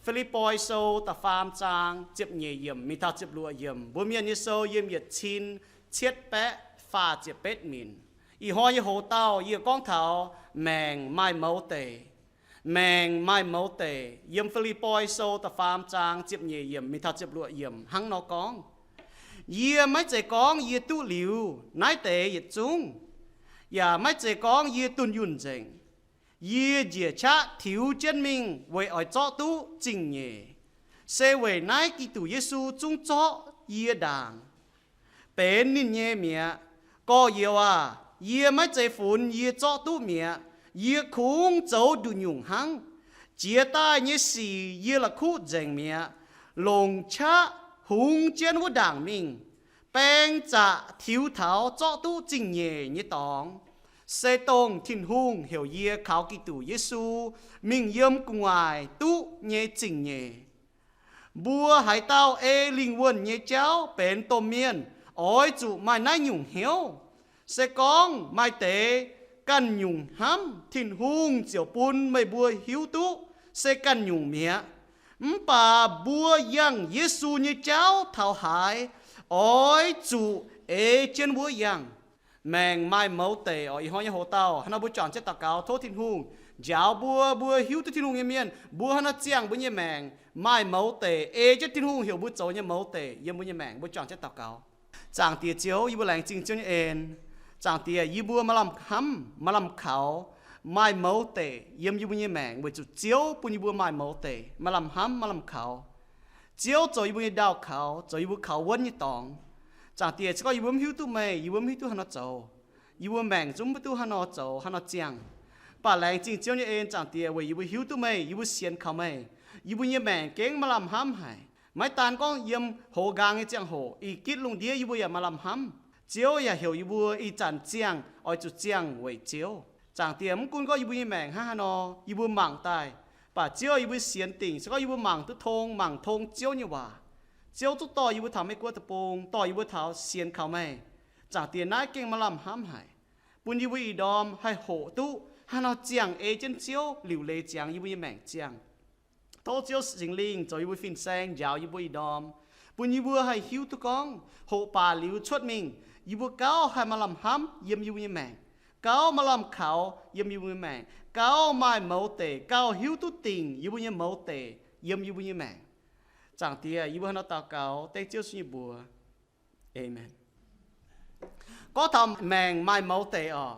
Fi^lipv^poi Sou da'faam zaang ziepc nyeic yiemc mingh taux ziepc luoqc yiemc, mbuo Mienh nyei sou yiem yietc cin cietv baeqv faah ziepc betv minc. Ih hnoi nyei hoc-dauh yie gorngv taux maengc maaih mouz deic. Maengc maaih mouz deic yiem Fi^lipv^poi Sou da'faam zaang ziepc nyeic yiemc mingh taux ziepc luoqc yiemc hnangv nor gorngv, yie maiv zeiz gorngv yie duqv liuz naaiv deix yietc zungv, yaac maiv zeiz gorngv yie dunh yunh nzengc. Yie njiec qaqv tiux jienv mingh weic oix zorqv duqv zingh nyeic, se weic naaiv Giduc Yesu zungv zorqv yie ndaangc, benx ninh nyei mi'aqv. Gorx-youz aah, yie maiv zeiz funx yie zorqv duqv mi'aqv. Yie kungx zoux nduqc nyungc hnangv. Jiex daaih nyei sic yie la'kuqv nzengc mi'aqv. Longc qaqv hungx jienv wuov ndaangc mingh, baeng zaqc tiux taux zorqv duqv zingh nyeic nyei dorngx, se dongh Tin-Hungh heuc yie kaux Giduc Yesu mingh yiem gu'nguaaic duqv nyei zingh nyeic. Mbuo haaix dauh ei lingh wuonh nyei jauv benx domh mienh, oix zuqc maaih naaiv nyungc hnyouv. Se gorngv maaih deix ganh nyungc hnamv, Tin-Hungh ziouc bun meih mbuo hiuv duqv se ganh nyungc mi'aqv. Mv baac mbuo yangh Yesu nyei jauv taux haaix, oix zuqc ei jienv wuov yangh. Maengc maaih mouz deic oc. Ih hnoi nyei hoc-dauh, haaix nor mbuo juangc jienv daux gaux, tov Tin-Hungh njaaux mbuo, mbuo hiuv duqv Tin-Hungh nyei mienh, mbuo haaix nor ziangh mbuo nyei maengc maaih mouz deic, ei jienv Tin-Hungh heuc mbuo zoux nyei mouz deic yiem mbuo nyei maengc. Mbuo juangc jienv daux gaux. Zaangc Diex Ziouv, yie mbuo laengz zingh Ziouv nyei en. Zaangc Diex, yie mbuo maaih lamh hnamv, maaih lamh kaux, maaih mouz deic yiem yie mbuo nyei maengc weic zuqc Ziouv bun yie mbuo maaih mouz deic, maaih lamh hnamv, maaih lamh kaux. Ziouv zoux yie mbuo nyei ndaauh kaux, zoux yie mbuo kaux wuonv nyei dorngx. Zaangc Diex, se gorngv yie mbuo mv hiuv duqv meih, yie mbuo mv hiuv duqv haaix nor zoux. Yie mbuo maengc zungv mv duqv haaix nor zoux, haaix nor ziangh. Mv baac laengz zingh Ziouv nyei en, Zaangc Diex, weic yie mbuo hiuv duqv meih, yie mbuo sienx kaux meih, yie mbuo nyei maengc gengh maaih lamh hnamv haic. Maiv daan gorngv yiem hoz nqaang nyei ziangh hoc, ih gitv lungh ndiev yie mbuo yaac maaih lamh hnamv. Ziouv yaac heuc yie mbuo ih zanc ziangh oix zuqc ziangh weic Ziouv. Zaangc Diex, mv gunv gorngv yie mbuo nyei maengc hnangv haaix nor, yie mbuo mangc daaih, mv baac Ziouv, yie mbuo sienx dingc. Se gorngv yie mbuo mangc duqv tong, mangc tong Ziouv nyei waac, Ziouv zungv dorh yie mbuo taux Meiv Guoqv deic-bung, dorh yie mbuo taux sienx kaux meih. Zaangc Diex, naaiv gengh maaih lamh hnamv haic, bun yie mbuo ih ndorm haih hoqc duqv haaix nor ziangh ei jienv Ziouv liuc leiz ziangx yie mbuo nyei maengc ziangh. Tov Ziouv Singx Lingh zoux yie mbuo fin-saeng njaaux yie mbuo ih ndorm, bun yie mbuo haih hiuv duqv gorngv hoqc baac liuz cuotv mingh, yie mbuo gauh haih maaih lamh hnamv yiem yie mbuo nyei maengc, gauh maaih lamh kaux yiem yie mbuo nyei maengc, gauh maaih mouz deic, gauh hiuv duqv dingc yie mbuo nyei mouz deic yiem yie mbuo nyei maengc. Zaangc Diex, yie mbuo hnangv nor daux gaux dengv Ziouv Yesu nyei mbuox. Aamen. Gorngv taux maengc maaih mouz deic oc,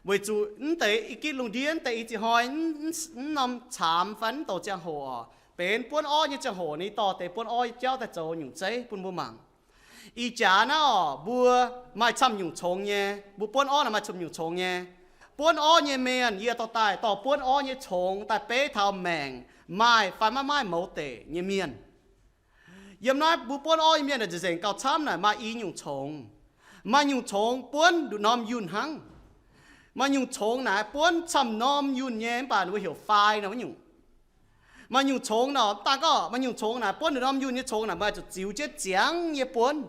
weic zuqc mv deix ih gitv lungh ndiev, mv deix ih ziex hnoi, mv norm caamx fai mv douc ziangh hoc oc, benx buonv orv nyei ziangh hoc, ninh dorh deix buonv orv nyei jauv daaih zoux nyungc zeiv bun mbuo mangc. Ih jaax naaiv oc, mbuo maaih camv nyungc congx nyei, mbuo buonv orv naaic maaih camv nyungc congx nyei. Buonv orv nyei mienh yie dorh daaih dorh buonv orv nyei congx daaih beiv taux maengc maaih fai maiv maaih mouz deic nyei mienh. Yiem naaiv mbuo buonv orv nyei mienh nzengc gauh camv naaic maaih i nyungc congx. Maaih nyungc congx buonv nduqc norm yunh hnangv. Maaih nyungc congx naaic buonv camv norm yunh nyei, mv baac ninh mbuo heuc fai nor wuov nyungc. Maaih nyungc congx nor, mv daan gorngv maaih nyungc congx naaic buonv nduqc norm yunh nyei congx naaic, meih zuqc ziux jienv ziangx nyei buonv.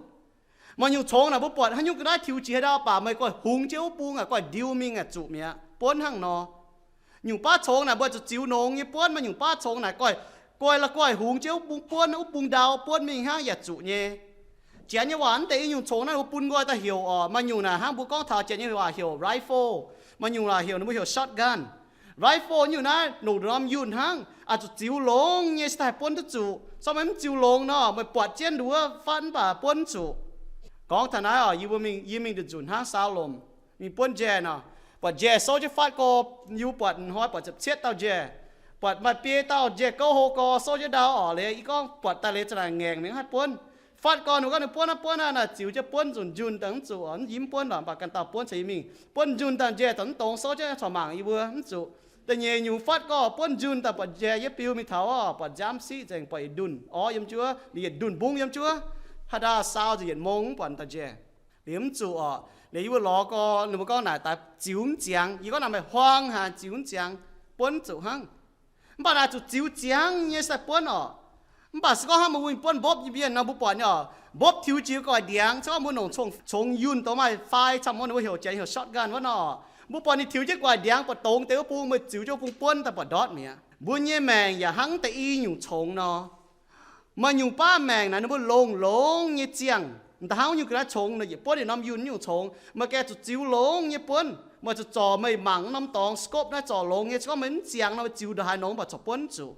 Maaih nyungc congx naaic mbuo buatc haaix nyungc ga'naaiv tiux jiex haaix ndau, mv baac meih guaih hungx jienv wuov bung aac, guaih ndiu mingh aac, zuqc mi'aqv, buonv hnangv nor. Nyungc baav congx naaic mbuo zuqc ziux nongx nyei buonv. Maaih nyungc baav congx naaic guaih, guaih la'guaih hungx jienv wuov bung buonv, wuov bung ndau buonv mingh hnangv yaac zuqc nyei. Janx nyei waac, mv deix i nyungc congx naaiv mbuo bun nqoi daaih heuc oc. Maaih nyungc naaic hnangv mbuo gorngv taux Janx nyei waac heuc rifle, maaih nyungc waac heuc, ninh mbuo heuc shotgun. Rifle nyungc naaiv nduqc norm yunh hnangv, aac zuqc ziux longx nyei se daaih buonv duqv zuqc. Sorng meih mv ziux longx nor, meih buatc jienv nduov fatv mv baac buonv mv zuqc. Gorngv taux naaiv oc, yie mbuo mingh, yie mingh nduqc nzunc hnangv Saalom mingh buonv njaih nor, buatc njaih souv jienv fatv gorx, yie mbuo buatc hnoi buatc ziepc cietv dauh njaih, buatc maaih biei dauh njaih gouv hlo gorx souv jienv ndau oc. Liuz yie gorngv buatc daaih liuz za'naaic ngaengc mingh haaix buonv. Fatv gorx ninh mbuo gorngv ninh buonv aqv, buonv aqv naaic, ziux jienv buonv nzunc njunh daaih mv zuqc oc. Mv yie mv buonv lorqc, mv baac ganh dauh buonv caux yie mingh. Buonv njunh daaih njaih daaih mv dongz souv jienv corc mangc yie mbuo mv zuqc. Da'nyeic nyungc fatv gorx buonv njunh daaih buatc njaih yietv biu mingh taux oc, buatc nziaamv siqv nzengc, buatc yietc ndunh orv yiem njuov, liuz yietc ndunh mbungv yiem njuov. Haaix dauh saau nzengc yietc mong mv buatc daaih njaih. Liuz mv zuqc oc. Liuz yie mbuo lorz gorx ninh mbuo gorngv naaic daaih ziux mv ziangx. Yie gorngv naaic meih huaang haic, ziux mv ziangx, buonv mv zuqc hnangv. Mv baac naaic zuqc ziux ziangx nyei se daaih buonv oc. Mv baac se gorngv hnangv meih mbuo buonv mbopv nyei mienh nor, mbuo buatc nyei oc, mbopv tiux jiex guaih ndiangx. Se gorngv mbuo longc congx yunh dongh maaih fai camv wuov, ninh mbuo heuc, Janx heuc shotgun wuov nor, Mbuo buatc ninh tiux jienv gu'nguaaic ndiangx buatc dongz deix wuov bung, meih ziux jienv wuov bung buonv daaih buatc ndortv mi'aqv. Mbuo nyei maengc yaac hnangv deix i nyungc congx nor. Maaih nyungc baav maengc naaic ninh mbuo longx-longx nyei ziangh. M'daaih hnangv wuov nyungc ga'naaiv congx nor, yietc buonv yietc norm yunh nyungc congx, meih gengh zuqc ziux longx nyei buonv. Meih zuqc zorc meih mangc norm dorngx scope naaiv zorc longx nyei, se gorngv meih mv ziangx nor, meih ziux ndongc haaix nongx mv baac corc buonv zuqc.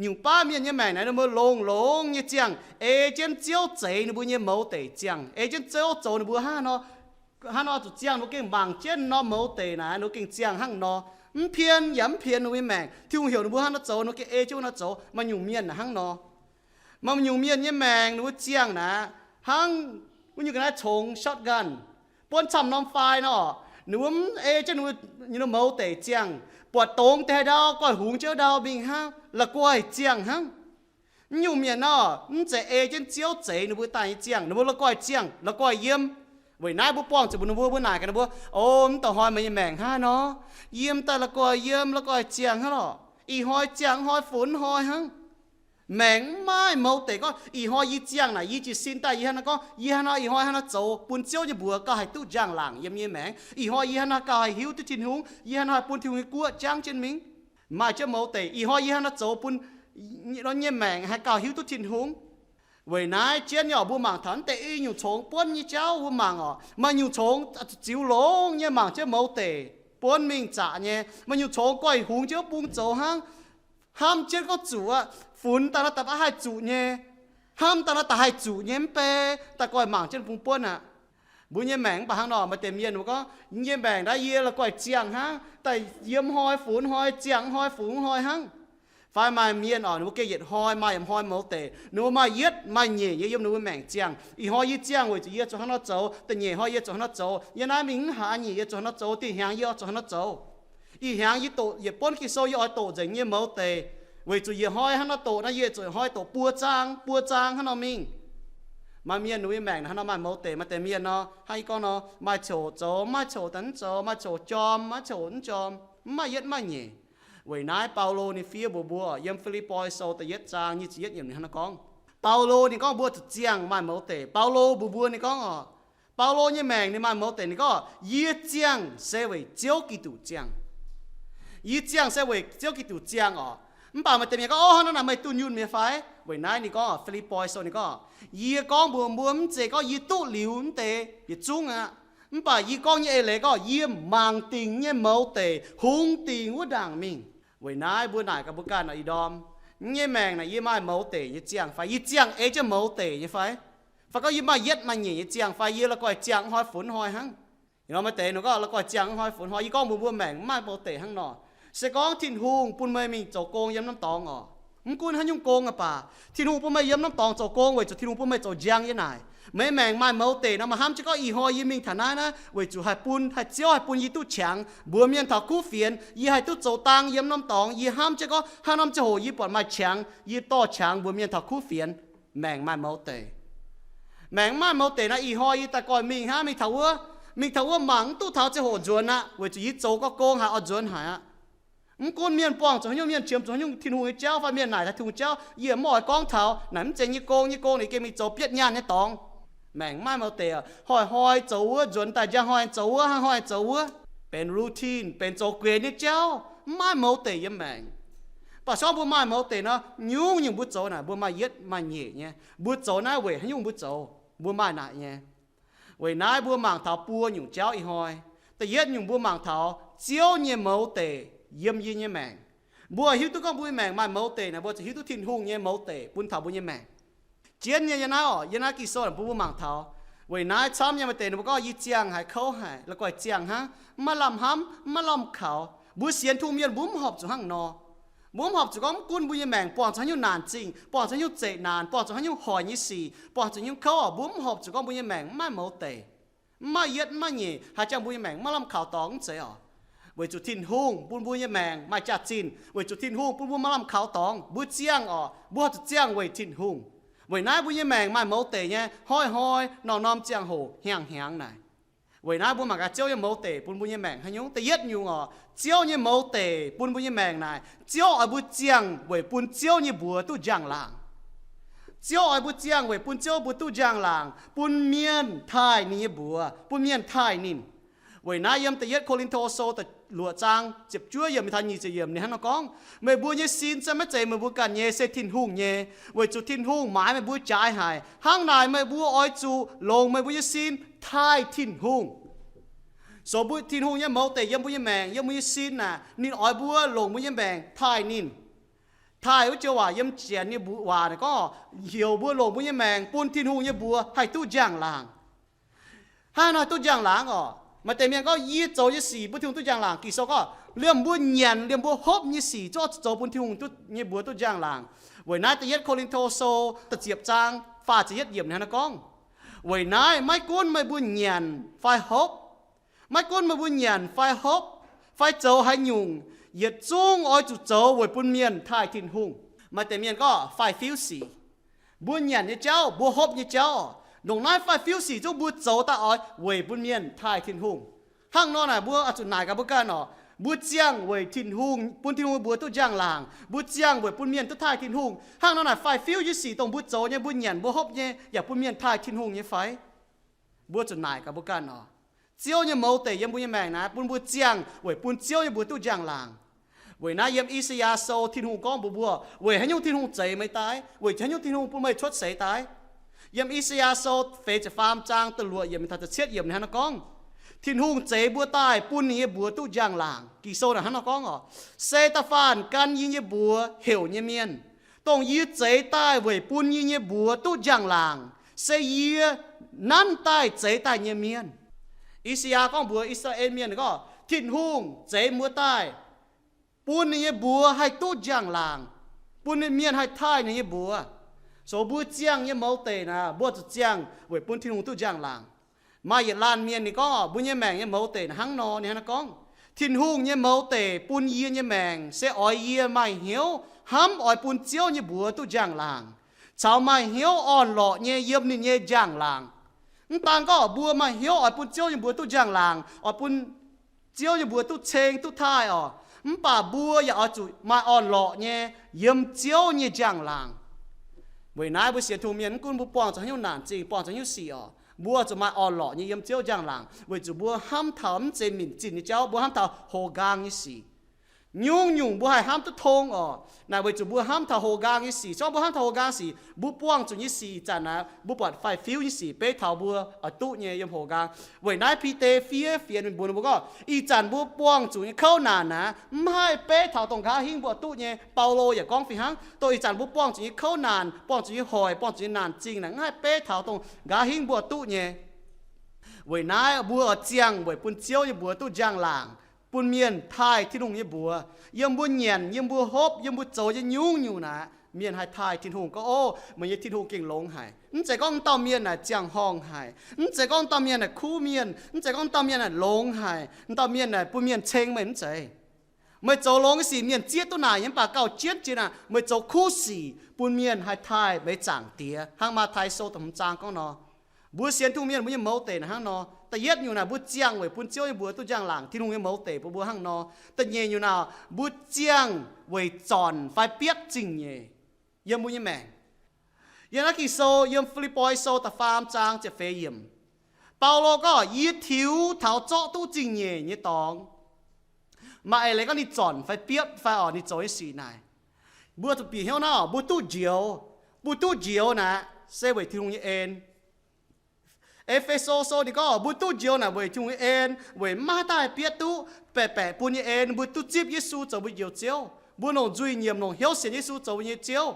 Nyungc baav mienh nyei maengc naaic ninh mbuo longx-longx nyei ziangh, ei jienv Ziouv zeix ninh mbuo nyei mouz deic ziangh, ei jienv Ziouv zoux ninh mbuo hnangv nor, hnangv nor zuqc ziangh, ninh mbuo gengh mangc jienv norm mouz deic naaic, ninh mbuo gengh ziangh hnangv nor. Mv pien yaac mv pien ninh mbuo nyei maengc. Tin-Hungh heuc ninh mbuo hnangv nor zoux, ninh mbuo gengh ei jienv wuov nor zoux. Maaih nyungc mienh naaic hnangv nor. Maaih nyungc mienh nyei maengc ninh mbuo ziangh naaic hnangv wuov nyungc ga'naaiv congx shotgun, buonv camv norm fai nor. Ninh mbuo mv ei jienv ninh mbuo mouz deic ziangh, buatc dongz deix haaix ndau, goiv hungx jienv ndau mingh hnangv, la'guaih ziangh hnangv. Mv nyungc mienh nor, mv zeiz ei jienv Ziouv zeix ninh mbuo daaih nyei ziangh, ninh mbuo la'guaih ziangh, la'guaih yiem. Weic naaiv mbuo buangh zuqc mbuox ninh mbuo, mbuo naaic gaax ninh mbuo, O, mv da'hnoi meih nyei maengc hnangv nor, yiem daaih la'guaih yiem, la'guaih ziangh hnangv lorqc. Ih hnoi ziangh, ih hnoi funx, ih hnoi hnangv. Maengc mv maaih mouz deic gorngv, ih hnoi yie ziangh naaic, yie jiez sin daaih, yie hnangv nor gorngv, yie hnangv nor, ih hnoi hnangv nor zoux bun Ziouv nyei mbuox gauh haih duqv njang-laangc yiem yie nyei maengc. Ih hnoi yie hnangv nor gauh haih hiuv duqv Tin-Hungh, yie hnangv nor haih bun Tin-Hungh nyei guoqv jangv jienv mingh. Maaih jienv mouz deic, ih hnoi yie hnangv nor zoux bun nyei maengc haih gauh hiuv duqv Tin-Hungh. Weic naaiv jienv nyei oc, mbuo mangc taux naaiv deix i nyungc congx buonv nyei jauv mbuo mangc oc. Maaih nyungc congx ziux longx nyei mangc jienv mouz deic buonv mingh zaqc nyei. Maaih nyungc congx goiv hungx jienv wuov bung zoux hnangv, hnamv jienv gorngv zuqc aqv, funx daaih nor daaih baav haih zuqc nyei, hnamv daaih nor daaih haih zuqc nyei, mv bei daaih goiv mangc jienv bung buonv aqv. Mbuo nyei maengc mv baac hnangv nor, maaih deix mienh mbuo gorngv, Yie nyei maengc naaiv yie la'guaih ziangh hnangv, daaih yiem hnoi funx hnoi, ziangh hnoi funx hnoi hnangv. Fai maaih mienh oc, ninh mbuo gengh yietc hnoi maaih yietc hnoi mouz deic, ninh mbuo maaih yietv maaih nyeic nyei yiem ninh mbuo maengc ziangh. Ih hnoi yie ziangh weic zuqc yie zuqc hnangv nor zoux, da'nyeic hnoi yie zuqc hnangv nor zoux, yie naaiv mingh mv haaix nyeic yie zuqc hnangv nor zoux, da'nyeic hnyangx yie oix zuqc hnangv nor zoux. Ih hnyangx yie doqc yietc buonv Ging-Sou yie oix doqc nzengc nyei mouz deic, weic zuqc yietc hnoi hnangv nor doqc naaiv yie zuqc hnoi doqc buo zaang, buo zaang hnangv nor mingh. Maaih mienh ninh mbuo nyei maengc hnangv nor maaih mouz deic, maaih deix mienh nor hnangv yie gorngv nor, maaih coc zoux, maaih coc daaih mv zoux, maaih coc jorm, maaih coc mv jorm, mv maaih yietv mv maaih nyeic. Weic naaiv Baulo ninh fiev mbuox mbuo yiem Fi^lipv^poi Sou da'yietv zaang nyic ziepc yietv yiemc ninh hnangv nor gorngv. Baulo ninh gorngv mbuo zuqc ziangh maaih mouz deic. Baulo mbuox mbuo ninh gorngv oc, Baulo nyei maengc ninh maaih mouz deic, ninh gorngv, Yie ziangh se weic Ziouv Giduc ziangh. Yie ziangh se weic Ziouv Giduc ziangh oc. Mv baac maaih deix mienh gorngv, O, hnangv naaic meih dunh yunh mi'aqv fai? Weic naaiv ninh gorngv, Fi^lipv^poi Sou ninh gorngv, Yie gorngv mbuox mbuo mv zeiz gorngv yie duqv liuz mv deix yietc zungv aqv. Mv baac yie gorngv nyei eix leiz gorngv yie mangc dingc nyei mouz deic hungx dingc wuov ndaangc mingh. Weic naaiv mbuo naaic gaax mbuo ganh oc, ih ndorm, yie nyei maengc naaic yie maaih mouz deic nyei ziangh fai? Yie ziangh ei jienv mouz deic nyei fai? Fai gorngv yie maaih yietv maaih nyeic nyei ziangh fai? Yie la'guaih ziangh hnoi funx hnoi hnangv. Ih hnoi maaih deix ninh gorngv la'guaih ziangh hnoi funx hnoi. Yie gorngv mbuox mbuo maengc mv maaih mouz deic hnangv nor. Se gorngv Tin-Hungh bun meih mingh zoux gong yiem norm dorngx oc, mv gunv haaix nyungc gong aqv baac, Tin-Hungh bun meih yiem norm dorngx zoux gong weic zuqc Tin-Hungh bun meih zoux njang nyei naaic. Meih maengc maaih mouz deic nor, meih hnamv jienv gorngv, Ih hnoi yie mingh taux naaiv naaiv weic zuqc haih bun, haih Ziouv haih bun yie duqv qangx. Mbuox mienh taux kuv fienx, yie haih duqv zoux dang yiem norm dorngx. Yie hnamv jienv gorngv hnangv norm ziangh hoc yie buatc maaih qangx, yie dorh qangx mbuox mienh taux kuv fienx. Maengc maaih mouz deic. Maengc mv maaih mouz deic naaiv, ih hnoi yie daaih goiv mingh hnangv, mingh taux wuov, mingh taux wuov mangc mv duqv taux ziangh hoc nzuonx aqv, weic zuqc yie zoux gong haic oix nzuonx haic aqv. Mv gunv mienh buangh zuqc haaix nyungc, mienh qiemx zuqc haaix nyungc, Tin-Hungh nyei jauv fai mienh naaic taux Tin-Hungh jauv, yie mv oix gorngv taux. Naaic mv zeiz nyei gong, nyei gong ninh gengh mingh zoux bietv nyaanh nyei dorngx. Maengc mv maaih mouz deic, hnoi-hnoi zoux wuov, nzuonx daaih njang hnoi zoux wuov, hnangv hnoi zoux wuov, benx routine, benx zoux guenx nyei jauv, mv maaih mouz deic yiem maengc. Mv baac se gorngv mbuo maaih mouz deic nor, nyungc-nyungc mbuo zoux naaic mbuo maaih yietv maaih nyeic nyei. Mbuo zoux naaiv weic haaix nyungc mbuo zoux, mbuo maaih naaic nyei. Weic naaiv mbuo mangc taux buo nyungc jauv ih hnoi. Da'yietv nyungc mbuo mangc taux Ziouv nyei mouz deic yiem yie nyei maengc. Mbuo hiuv duqv gorngv mbuo nyei maengc maaih mouz deic naaic, mbuo ziouc hiuv duqv Tin-Hungh nyei mouz deic bun taux mbuo nyei maengc. Jienv nyei yie naaiv oc, yie naaiv Ging-Sou mbuo mbuo mangc taux. Weic naaiv camv nyei maaih deix ninh mbuo gorngv, Yie ziangh haic, kouv haic, la'guaih ziangh hnangv, mv maaih lamh hnamv, mv maaih lamh kaux. Mbuo sienx Tin-Hungh mienh mbuo mv horpc zuqc hnangv nor. Mbuo mv horpc zuqc gorngv mv gunv mbuo nyei maengc buangh zuqc haaix nyungc naanc zingh, buangh zuqc haaix nyungc zeqc naanc, buangh zuqc haaix nyungc hoic nyei sic, buangh zuqc haaix nyungc kouv oc, mbuo mv horpc zuqc gorngv mbuo nyei maengc mv maaih mouz deic, mv maaih yietv mv maaih nyeic, haaix jangx mbuo nyei maengc mv maaih lamh kaux dorngx mv zeiz oc. Weic zuqc Tin-Hungh bun mbuo nyei maengc maaih jaax-zinh, weic zuqc Tin-Hungh bun mbuo maaih lamh kaux dorngx, mbuo ziangh oc, mbuo horpc zuqc ziangh weic Tin-Hungh. Weic naaiv mbuo nyei maengc maaih mouz deic nyei, hnoi-hnoi, norm-norm ziangh hoc, hnyangx-hnyangx naaic. Weic naaiv mbuo mangc gaax Ziouv nyei mouz deic bun mbuo nyei maengc haaix nyungc. Da'yietv nyungc oc, Ziouv nyei mouz deic bun mbuo nyei maengc naaic, Ziouv oix mbuo ziangh weic bun Ziouv nyei mbuox duqv njang-laangc. Ziouv oix mbuo ziangh weic bun Ziouv mbuox duqv njang-laangc, bun mienh taaih ninh nyei mbuox, bun mienh taaih ninh. Weic naaiv yiem da'yietv Ko^lin^to Sou da'luoqc zaang ziepc juov yiemc taux nyic ziepc yiemc ninh hnangv nor gorngv, meih mbuo nyei sin se maiv zeiz meih mbuo ganh nyei, se Tin-Hungh nyei. Weic zuqc Tin-Hungh maaiz meih mbuo jaaix haic. Hnangv naaic meih mbuo oix zuqc longc meih mbuo nyei sin taaih Tin-Hungh. So mbuo Tin-Hungh nyei mouz deic yiem mbuo nyei maengc, yiem mbuo nyei sin naaic, ninh oix mbuo longc mbuo nyei maengc taaih ninh. Taaih wuov joux waac yiem Janx nyei mbuox waac naaic gorngv, heuc mbuo longc mbuo nyei maengc bun Tin-Hungh nyei mbuox haih duqv njang-laangc. Hnangv haaix nor haih duqv njang-laangc oc? Maaih deix mienh gorngv, yie zoux nyei sic bun Tin-Hungh duqv njang-laangc. Ging-Sou gorngv, liemh mbuo nyanc, liemh mbuo hopv nyei sic zungv oix zuqc zoux bun Tin-Hungh nyei mbuox duqv njang-laangc. Weic naaiv da'yietv Ko^lin^to Sou da'ziepc zaang faah ziepc yietv yiemc hnangv naaiv gorngv, weic naaiv maiv gunv meih mbuo nyanc fai hopv, maiv gunv meih mbuo nyanc fai hopv, fai zoux haaix nyungc, yietc zungv oix zuqc zoux weic bun mienh taaih Tin-Hungh. Maaih deix mienh gorngv faix-fiuv sic. Mbuo nyanc nyei jauv, mbuo hopv nyei jauv, ndongc naaiv faix-fiuv sic zungv mbuo zoux daaih oix weic bun mienh taaih Tin-Hungh. Hnangv nor naaic mbuo oix zuqc naaic gaax mbuo ganh oc. Mbuo ziangh weic Tin-Hungh, bun Tin-Hungh mbuox duqv njang-laangc. Mbuo ziangh weic bun mienh duqv taaih Tin-Hungh. Hnangv nor naaic faix-fiuv nyei sic dongh mbuo zoux nyei, mbuo nyanc mbuo hopv nyei, yaac bun mienh taaih Tin-Hungh nyei fai? Mbuo zuqc naaic gaax mbuo ganh oc. Ziouv nyei mouz deic yiem mbuo nyei maengc naaiv bun mbuo ziangh weic bun Ziouv nyei mbuox duqv njang-laangc. Weic naaiv yiem I^saa^yaa Sou Tin-Hungh gorngv mbuox mbuo, weic haaix nyungc Tin-Hungh zeix meih daaih, weic haaix nyungc Tin-Hungh bun meih cuotv seix daaih. Yiem I^saa^yaa Sou feix ziepc faam zaang da'luoqc yiemc taux da'cietv yiemc hnangv naaiv gorngv, Tin-Hungh zeix mbuo daaih bun ninh nyei mbuox duqv njang-laangc. Ging-Sou naaic hnangv nor gorngv oc, se da'faanh gan yie nyei mbuox heuc nyei mienh, dongh yie zeix daaih weic bun yie nyei mbuox duqv njang-laangc, se yie nanv daaih zeix daaih nyei mienh. I^saa^yaa gorngv mbuox I^saa^laa^en Mienh gorngv, Tin-Hungh zeix mbuo daaih bun ninh nyei mbuox haih duqv njang-laangc, bun ninh mienh haih taaih ninh nyei mbuox. So mbuo ziangh nyei mouz deic naaic, mbuo zuqc ziangh weic bun Tin-Hungh duqv njang-laangc. Maaih yietc laanh mienh ninh gorngv, mbuo nyei maengc nyei mouz deic naaic hnangv nor, ninh hnangv naaiv gorngv, Tin-Hungh nyei mouz deic bun yie nyei maengc se oix yie maaih hnyouv hnamv oix bun Ziouv nyei mbuox duqv njang-laangc, caux maaih hnyouv orn-lorqc nyei yiem ninh nyei njang-laangc. Mv daan gorngv mbuo maaih hnyouv oix bun Ziouv nyei mbuox duqv njang-laangc, oix bun Ziouv nyei mbuox duqv ceng duqv taaih oc, mv baac mbuo yaac oix zuqc maaih orn-lorqc nyei yiem Ziouv nyei njang-laangc. Weic naaiv mbuo sienx Tin-Hungh mienh mv gunv mbuo buangh zuqc haaix nyungc naanc zingh, buangh zuqc haaix nyungc sic oc, mbuo zuqc maaih orn-lorqc nyei yiem Ziouv njang-laangc, weic zuqc mbuo hnamv taux mv zeiz minc zinh nyei jauv, mbuo hnamv taux houx nqaang nyei sic. Nyungc-nyungc mbuo haih hnamv duqv tong oc. Naaic weic zuqc mbuo hnamv taux houx nqaang nyei sic. Se gorngv mbuo hnamv taux houx nqaang sic, mbuo buangh zuqc nyei sic ih zanc naaic, mbuo buatc faix-fiuv nyei sic beiv taux mbuo oix duqv nyei yiem houx nqaang. Weic naaiv Bide fiev fienx mbuox ninh mbuo gorngv, ih zanc mbuo buangh zuqc nyei kouv naanc naaic, mv haih beiv taux dongh nqa'haav hingv mbuo oix duqv nyei. Baulo yaac gorngv fih hnangv, dongh ih zanc mbuo buangh zuqc nyei kouv naanc, buangh zuqc nyei hoic, buangh zuqc nyei naanc zingh naaic, mv haih beiv taux dongh nqa'haav hingv mbuo oix duqv nyei. Weic naaiv mbuo oix ziangh weic bun Ziouv nyei mbuox duqv njang-laangc, bun mienh taaih Tin-Hungh nyei mbuox. Yiem mbuo nyanc, yiem mbuo hopv, yiem mbuo zoux nyei nyungc-nyungc naaic, mienh haih taaih Tin-Hungh gorngv, Ov, meih nyei Tin-Hungh gengh longx haic. Mv zeiz gorngv dauh mienh naaic ziangh horngh haic. Mv zeiz gorngv dauh mienh naaic kuv mienh. Mv zeiz gorngv dauh mienh naaic longx haic. Dauh mienh naaic bun mienh ceng meih, mv zeiz. Meih zoux longx nyei sic mienh zieqv duqv naaic nyei, mv baac gauh jienv jiex naaic meih zoux kuv sic bun mienh haih taaih meih Zaangc Diex. Hnangv Matv^tai Sou da'hmz zaang gorngv nor, mbuo sienx Tin-Hungh mienh mbuo nyei mouz deic naaic hnangv nor. Da'yietv nyungc naaic mbuo ziangh weic bun Ziouv nyei mbuox duqv njang-laangc, Tin-Hungh nyei mouz deic bun mbuo hnangv nor. Da'nyeic nyungc naaic mbuo ziangh weic zornc fai bietv zingh nyeic yiem mbuo nyei maengc. Yiem naaiv Ging-Sou yiem Fi^lipv^poi Sou da'faam zaang ziepc feix yiemc, Baulo gorngv, Yie tiux taux zorqv duqv zingh nyeic nyei dorngx. Maaih eix leiz gorngv ninh zornc fai bietv fai oc, ninh zoux nyei sic naaic. Mbuo zuqc bieqc hnyouv hnangv oc, mbuo duqv njoux. Mbuo duqv njoux naaic se weic Tin-Hungh nyei en. E^fe^so Sou ninh gorngv, mbuo duqv njoux naaic weic Tin-Hungh nyei en, weic maiv maaih haaix dauh haih bietv duqv, baeqc baeqc bun nyei en, mbuo duqv zipv Yesu zoux mbuo Njoux Ziouv. Mbuo longc nzuih nyiemc, longc hnyouv sienx Yesu zoux mbuo nyei Ziouv.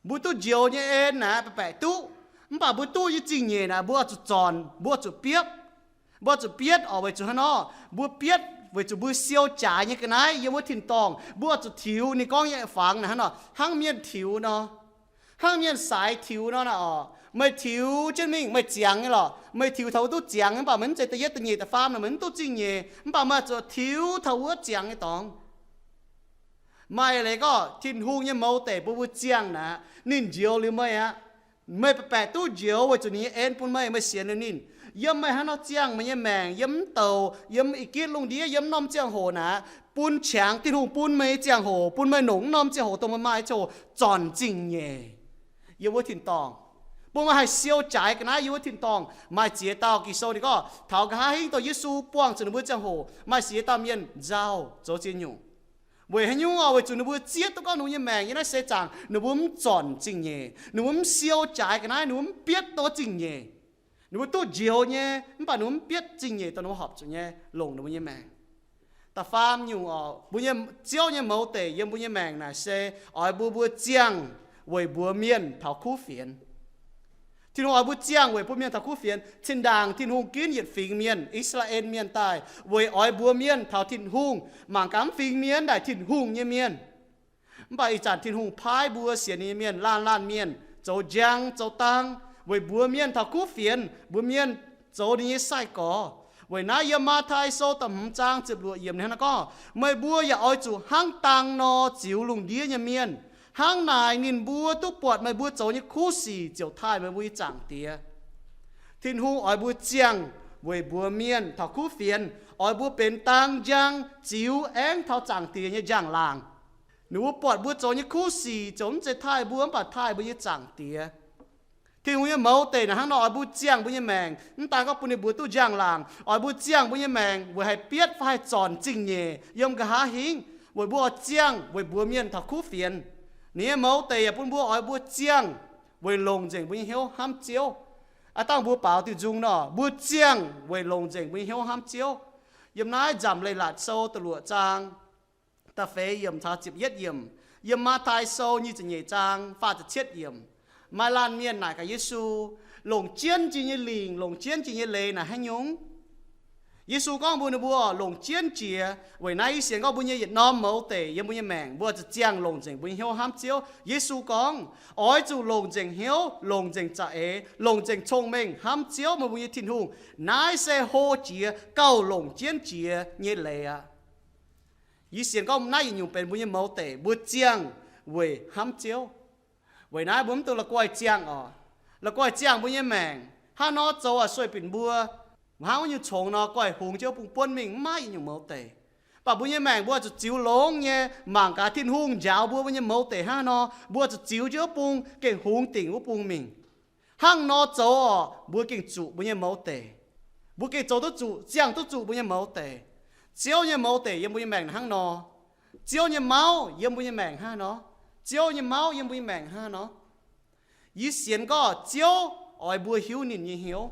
Mbuo duqv njoux nyei en naaic baeqc baeqc duqv, mv baac mbuo duqv nyei zingh nyeic naaic mbuo oix zuqc zornc, mbuo oix zuqc bietv. Mbuo oix zuqc bietv oc, weic zuqc hnangv nor, mbuo bietv weic zuqc mbuo siou jaaix nyei ga'naaiv yiem wuov tin-dorngh, mbuo oix zuqc tiux ninh gorngv nyei fangx naaic hnangv nor, hnangv mienh tiux nor, hnangv mienh saaix tiux nor naaic oc. Meih tiux jienv mingh meih ziangx nyei lorqc, meih tiux taux wuov duqv ziangx, mv baac meih mv zeiz da'yietv da'nyeic da'faam nor meih mv duqv zingh nyeic, mv baac meih oix zuqc tiux taux wuov ziangx nyei dorngx. Maaih leiz gorngv Tin-Hungh nyei mouz deic bun mbuo ziangh naaic, ninh njoux liuz meih aqv. Meih baeqc baeqc duqv njoux weic zuqc ninh nyei en bun meih, meih sienx liuz ninh. Yiem meih hnangv nor ziangh meih nyei maengc, yiem mv douc, yiem i gitv lungh ndiev, yiem norm ziangh hoc naaic, bun qangx Tin-Hungh bun meih nyei ziangh hoc, bun meih longc mv norm ziangh hoc dongh meih maaih ziangh hoc zornc zingh nyeic yiem wuov tin-dorngh. Bun meih haih siou jaaix ga'naaiv yiem wuov tin-dorngh. Maaih ziex dauh Ging-Sou ninh gorngv taux nqa'haav hingv dongh Yesu buangh zuqc ninh mbuo ziangh hoc, maaih ziex dauh mienh nzauh zoux ziex nyungc. Weic haaix nyungc oc? Weic zuqc ninh mbuo zieqv duqv gorngv ninh mbuo nyei maengc yiem naaiv seix zaangc ninh mbuo mv zornc zingh nyeic, ninh mbuo mv siou jaaix ga'naaiv, ninh mbuo mv bietv duqv zingh nyeic. Ninh mbuo duqv njoux nyei, mv baac ninh mbuo mv bietv zingh nyeic dongh ninh mbuo horpc zuqc nyei longc ninh mbuo nyei maengc. Da'faam nyungc oc, mbuo nyei, Ziouv nyei mouz deic yiem mbuo nyei maengc naaic se oix mbuo mbuo ziangh weic mbuox mienh taux kuv fienx. Tin-Hungh oix mbuo ziangh weic bun mienh taux kuv fienx. Zinh ndaangc Tin-Hungh ginv yietc fingx mienh, I^saa^laa^en Mienh daaih, weic oix mbuox mienh taux Tin-Hungh. Mangc gaax mv fingx mienh naaic Tin-Hungh nyei mienh. Mv baac ih zanc Tin-Hungh paaiv mbuo sienx ninh nyei mienh laanh laanh mienh zoux njang zoux dang, weic mbuox mienh taux kuv fienx, mbuox mienh zoux ninh nyei sai-gorx. Weic naaiv yiem Matv^tai Sou da'hmz zaang ziepc luoqc yiemc ninh hnangv naaiv gorngv, meih mbuo yaac oix zuqc hnangv dang nor ziux lungh ndiev nyei mienh. Hnangv naaic ninh mbuo duqv buatc meih mbuo zoux nyei kuv sic ziouc taaih meih mbuo nyei Zaangc Diex. Tin-Hungh oix mbuo ziangh weic mbuox mienh taux kuv fienx, oix mbuo benx dang njang ziux aengv taux Zaangc Diex nyei njang-laangc. Ninh mbuo buatc mbuo zoux nyei kuv sic ziouc mv zeiz taaih mbuo, mv baac taaih mbuo nyei Zaangc Diex. Tin-Hungh nyei mouz deic naaic hnangv nor oix mbuo ziangh mbuo nyei maengc, mv daan gorngv bun ninh mbuo duqv njang-laangc, oix mbuo ziangh mbuo nyei maengc weic haih bietv fai haih zornc zingh nyeic yiem nqa'haav hingv, weic mbuo oix ziangh weic mbuox mienh taux kuv fienx. Ninh nyei mouz deic yaac bun mbuo oix mbuo ziangh weic longc nzengc mbuo nyei hnyouv hnamv Ziouv. Aav dangh mbuo baaux diuh nzung nor, mbuo ziangh weic longc nzengc mbuo nyei hnyouv hnamv Ziouv. Yiem naaiv Nzamc Leiz-Latc Sou da'luoqc zaang da'feix yiemc caux ziepc yietv yiemc, yiem Matv^tai Sou nyic ziepc nyeic zaang faah ziepc cietv yiemc, maaih laanh mienh naaic gaax Yesu, longc jienv jiex nyei lingc, longc jienv jiex nyei leiz naaic haaix nyungc? Yesu gorngv mbuox ninh mbuo, longc jienv jiex. Weic naaiv yie sienx gorngv mbuo nyei yietc norm mouz deic yiem mbuo nyei maengc, mbuo zuqc ziangh longc nzengc mbuo nyei hnyouv hnamv Ziouv. Yesu gorngv, oix zuqc longc nzengc hnyouv, longc nzengc za'eix, longc nzengc cong-mengh hnamv Ziouv, meih mbuo nyei Tin-Hungh. Naaiv se hlo jiex gauh longc jienv jiex nyei leiz aqv. Yie sienx gorngv naaiv yietc nyungc benx mbuo nyei mouz deic, mbuo ziangh weic hnamv Ziouv. Weic naaiv mbuo mv dungx la'guaih ziangh oc. La'guaih ziangh mbuo nyei maengc, hnangv nor zoux aac sueih binc mbuo. Hnangv wuov nyungc congx nor, guaih hungx jienv wuov bung buonv mingh, mv maaih yietc nyungc mouz deic. Mv baac mbuo nyei maengc mbuo zuqc ziux longx nyei, mangc gaax Tin-Hungh njaaux mbuo, mbuo nyei mouz deic hnangv nor, mbuo zuqc ziux jienv wuov bung gengh hungx dingc wuov bung mingh. Hnangv nor zoux oc, mbuo gengh zuqc mbuo nyei mouz deic. Mbuo gengh zoux duqv zuqc, ziangh duqv zuqc mbuo nyei mouz deic. Ziouv nyei mouz deic yiem mbuo nyei maengc hnangv nor. Ziouv nyei mauv yiem mbuo nyei maengc hnangv nor. Ziouv nyei mauv yiem mbuo nyei maengc hnangv nor. Yie sienx gorngv Ziouv oix mbuo hiuv ninh nyei hnyouv,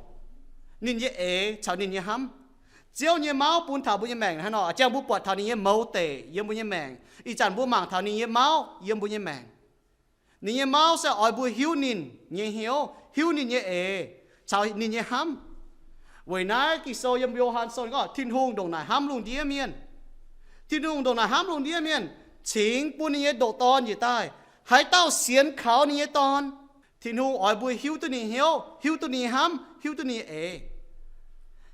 ninh nyei eix caux ninh nyei hnamv. Ziouv nyei mauv bun taux mbuo nyei maengc hnangv nor, ziangh mbuo buatc taux ninh nyei mouz deic yiem mbuo nyei maengc. Ih zanc mbuo mangc taux ninh nyei mauv yiem mbuo nyei maengc. Ninh nyei mauv se oix mbuo hiuv ninh nyei hnyouv, hiuv ninh nyei eix, caux ninh nyei hnamv. Weic naaiv Ging-Sou yiem Yo^han Sou ninh gorngv, Tin-Hungh ndongc naaic hnamv lungh ndiev mienh. Tin-Hungh ndongc naaic hnamv lungh ndiev mienh, cingx bun ninh nyei ndoqc Dorn njiec daaih. Haaix dauh sienx kaux ninh nyei Dorn, Tin-Hungh oix mbuo hiuv duqv ninh hnyouv, hiuv duqv ninh hnamv, hiuv duqv ninh eix.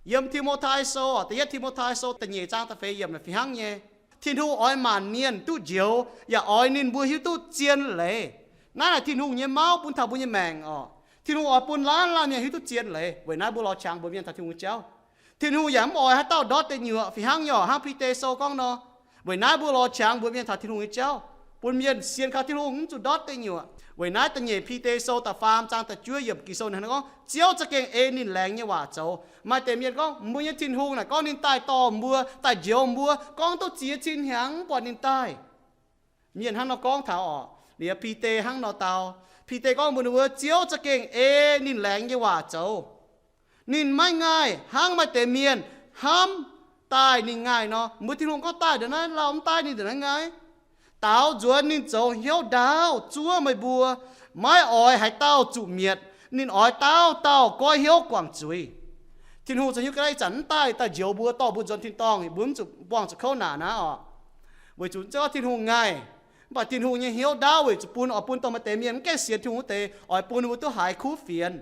Yiem Ti^mo^tai Sou, da'yietv Ti^mo^tai Sou da'nyeic zaang da'feix yiemc naaic fih hnangv nyei. Tin-Hungh oix maanc mienh duqv njoux, yaac oix ninh mbuo hiuv duqv zien leiz. Naaiv naaic Tin-Hungh nyei mauv bun taux mbuo nyei maengc oc. Tin-Hungh oix bun laanh laanh mienh hiuv duqv zien leiz. Weic naaiv mbuo lorz qangx mbuox mienh taux Tin-Hungh nyei jauv. Tin-Hungh yaac mv oix haaix dauh ndortv deic nyuoqc, fih hnangv nyei oc, hnangv Bide Sou gorngv nor. Weic naaiv mbuo lorz qangx mbuox mienh taux Tin-Hungh nyei jauv, bun mienh sienx kaux Tin-Hungh mv zuqc ndortv deic nyuoqc. Weic naaiv da'nyeic Bide Sou da'faam zaang da'juov yiemc Ging-Sou ninh hnangv gorngv, Ziouv za'gengh ei ninh laengz nyei waac zoux. Maaih deix mienh gorngv, mbuo nyei Tin-Hungh naaic gorngv ninh daaih dorh mbuo, daaih njoux mbuo, gorngv duqv ziex cin hnyangx mv buatc ninh daaih. Mienh hnangv nor gorngv taux oc. Liuz Bide hnangv nor dau. Bide gorngv mbuox ninh mbuo, Ziouv za'gengh ei ninh laengz nyei waac zoux. Ninh maiv ngaih hnangv maaih deix mienh hnamv daaih ninh ngaih nor. Mbuo Tin-Hungh gorngv daaih ndongc naaiv lauh, mv daaih ninh ndongc naaiv ngaih. Daaux nzuonx ninh zoux hnyouv ndaauv zuov meih mbuo, maiv oix haaix dauh zuqc mietc. Ninh oix dauh dauh goiv hnyouv guangc zuiz. Tin-Hungh zoux hnyouv ga'naaiv ih zanc mv daaih, daaih njoux mbuo, dorh mbuo nzuonx tin-dorngh, mbuo mv zuqc buangh zuqc kouv naanc naaiv oc. Weic zuqc mv zeiz gorngv Tin-Hungh ngaih, mv baac Tin-Hungh nyei hnyouv ndaauv weic zuqc bun, oix bun dongh maaih deix mienh mv gaengh sienx Tin-Hungh wuov deix, oix bun mbuo duqv haiz kuv fienx,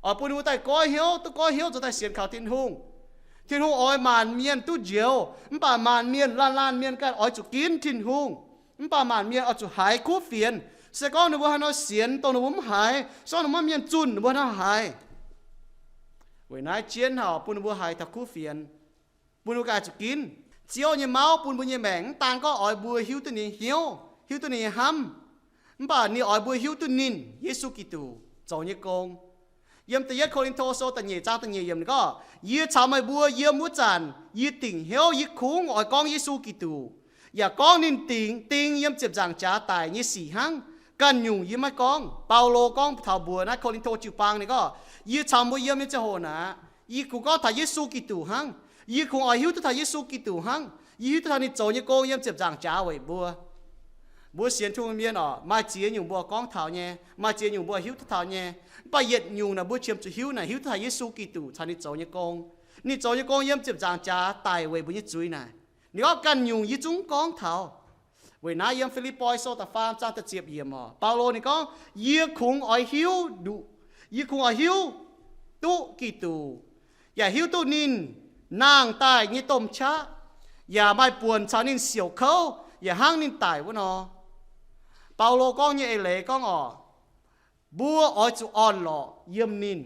oix bun mbuo daaih goiv hnyouv, duqv goiv hnyouv zoux daaih sienx kaux Tin-Hungh. Tin-Hungh oix maanc mienh duqv njoux, mv baac maanc mienh, laanh laanh mienh ganh oix zuqc ginv Tin-Hungh. Mv baac maanc mienh oix zuqc haiz kuv fienx. Se gorngv ninh mbuo haaix nor sienx dongh ninh mbuo mv haiz, se gorngv ninh mbuo maiv mienh zunh, ninh mbuo haaix nor haiz? Weic naaiv jienv haic bun ninh mbuo haiz taux kuv fienx, bun ninh mbuo ganh zuqc ginv. Ziouv nyei mauv bun mbuo nyei maengc mv daan gorngv oix mbuo hiuv duqv ninh hnyouv, hiuv duqv ninh hnamv, mv baac ninh oix mbuo hiuv duqv ninh, Yesu Giduc. zoux nyei gong. Yiem Da'yietv Ko^lin^to Sou da'nyeic zaang da'nyeic yiemc ninh gorngv, Yie caux meih mbuo yiem wuov zanc, yie dingc hnyouv yie kungx oix gorngv Yesu Giduc, yaac gorngv ninh dingc ding yiem ziepc nzaangc jaax daic nyei sic hnangv. Ganh nyungc yie maiv gorngv. Baulo gorngv taux mbuox naaiv Ko^lin^to jiu-baang ninh gorngv, Yie caux mbuo yiem nyei ziangh hoc naaic, yie kungx gorngv taux Yesu Giduc hnangv. Yie kungx oix hiuv duqv taux Yesu Giduc hnangv. Yie hiuv duqv taux ninh zoux nyei gong yiem ziepc nzaangc jaax weic mbuo. Mbuo sienx Tin-Hungh mienh oc, maaih ziex nyungc mbuo gorngv taux nyei, maaih ziex nyungc mbuo hiuv duqv taux nyei. Mv baac yietc nyungc naaic mbuo qiemx zuqc hiuv naaic hiuv duqv taux Yesu Giduc caux ninh zoux nyei gong. Ninh zoux nyei gong yiem ziepc nzaangc jaax daic weic mbuo nyei zuiz naaic. Ninh gorngv ganh nyungc yie zungv gorngv taux. Weic naaiv yiem Fi^lipv^poi Sou da'faam zaang da'ziepc yiemc oc, Baulo ninh gorngv, Yie kungx oix hiuv, yie kungx oix hiuv duqv Giduc, yaac hiuv duqv ninh nangh daaih nyei domh qaqv, yaac maaih buonc caux ninh siouc kouv, yaac hnangv ninh daic wuov nor. Baulo gorngv nyei eix leiz gorngv oc, mbuo oix zuqc orn-lorqc yiem ninh.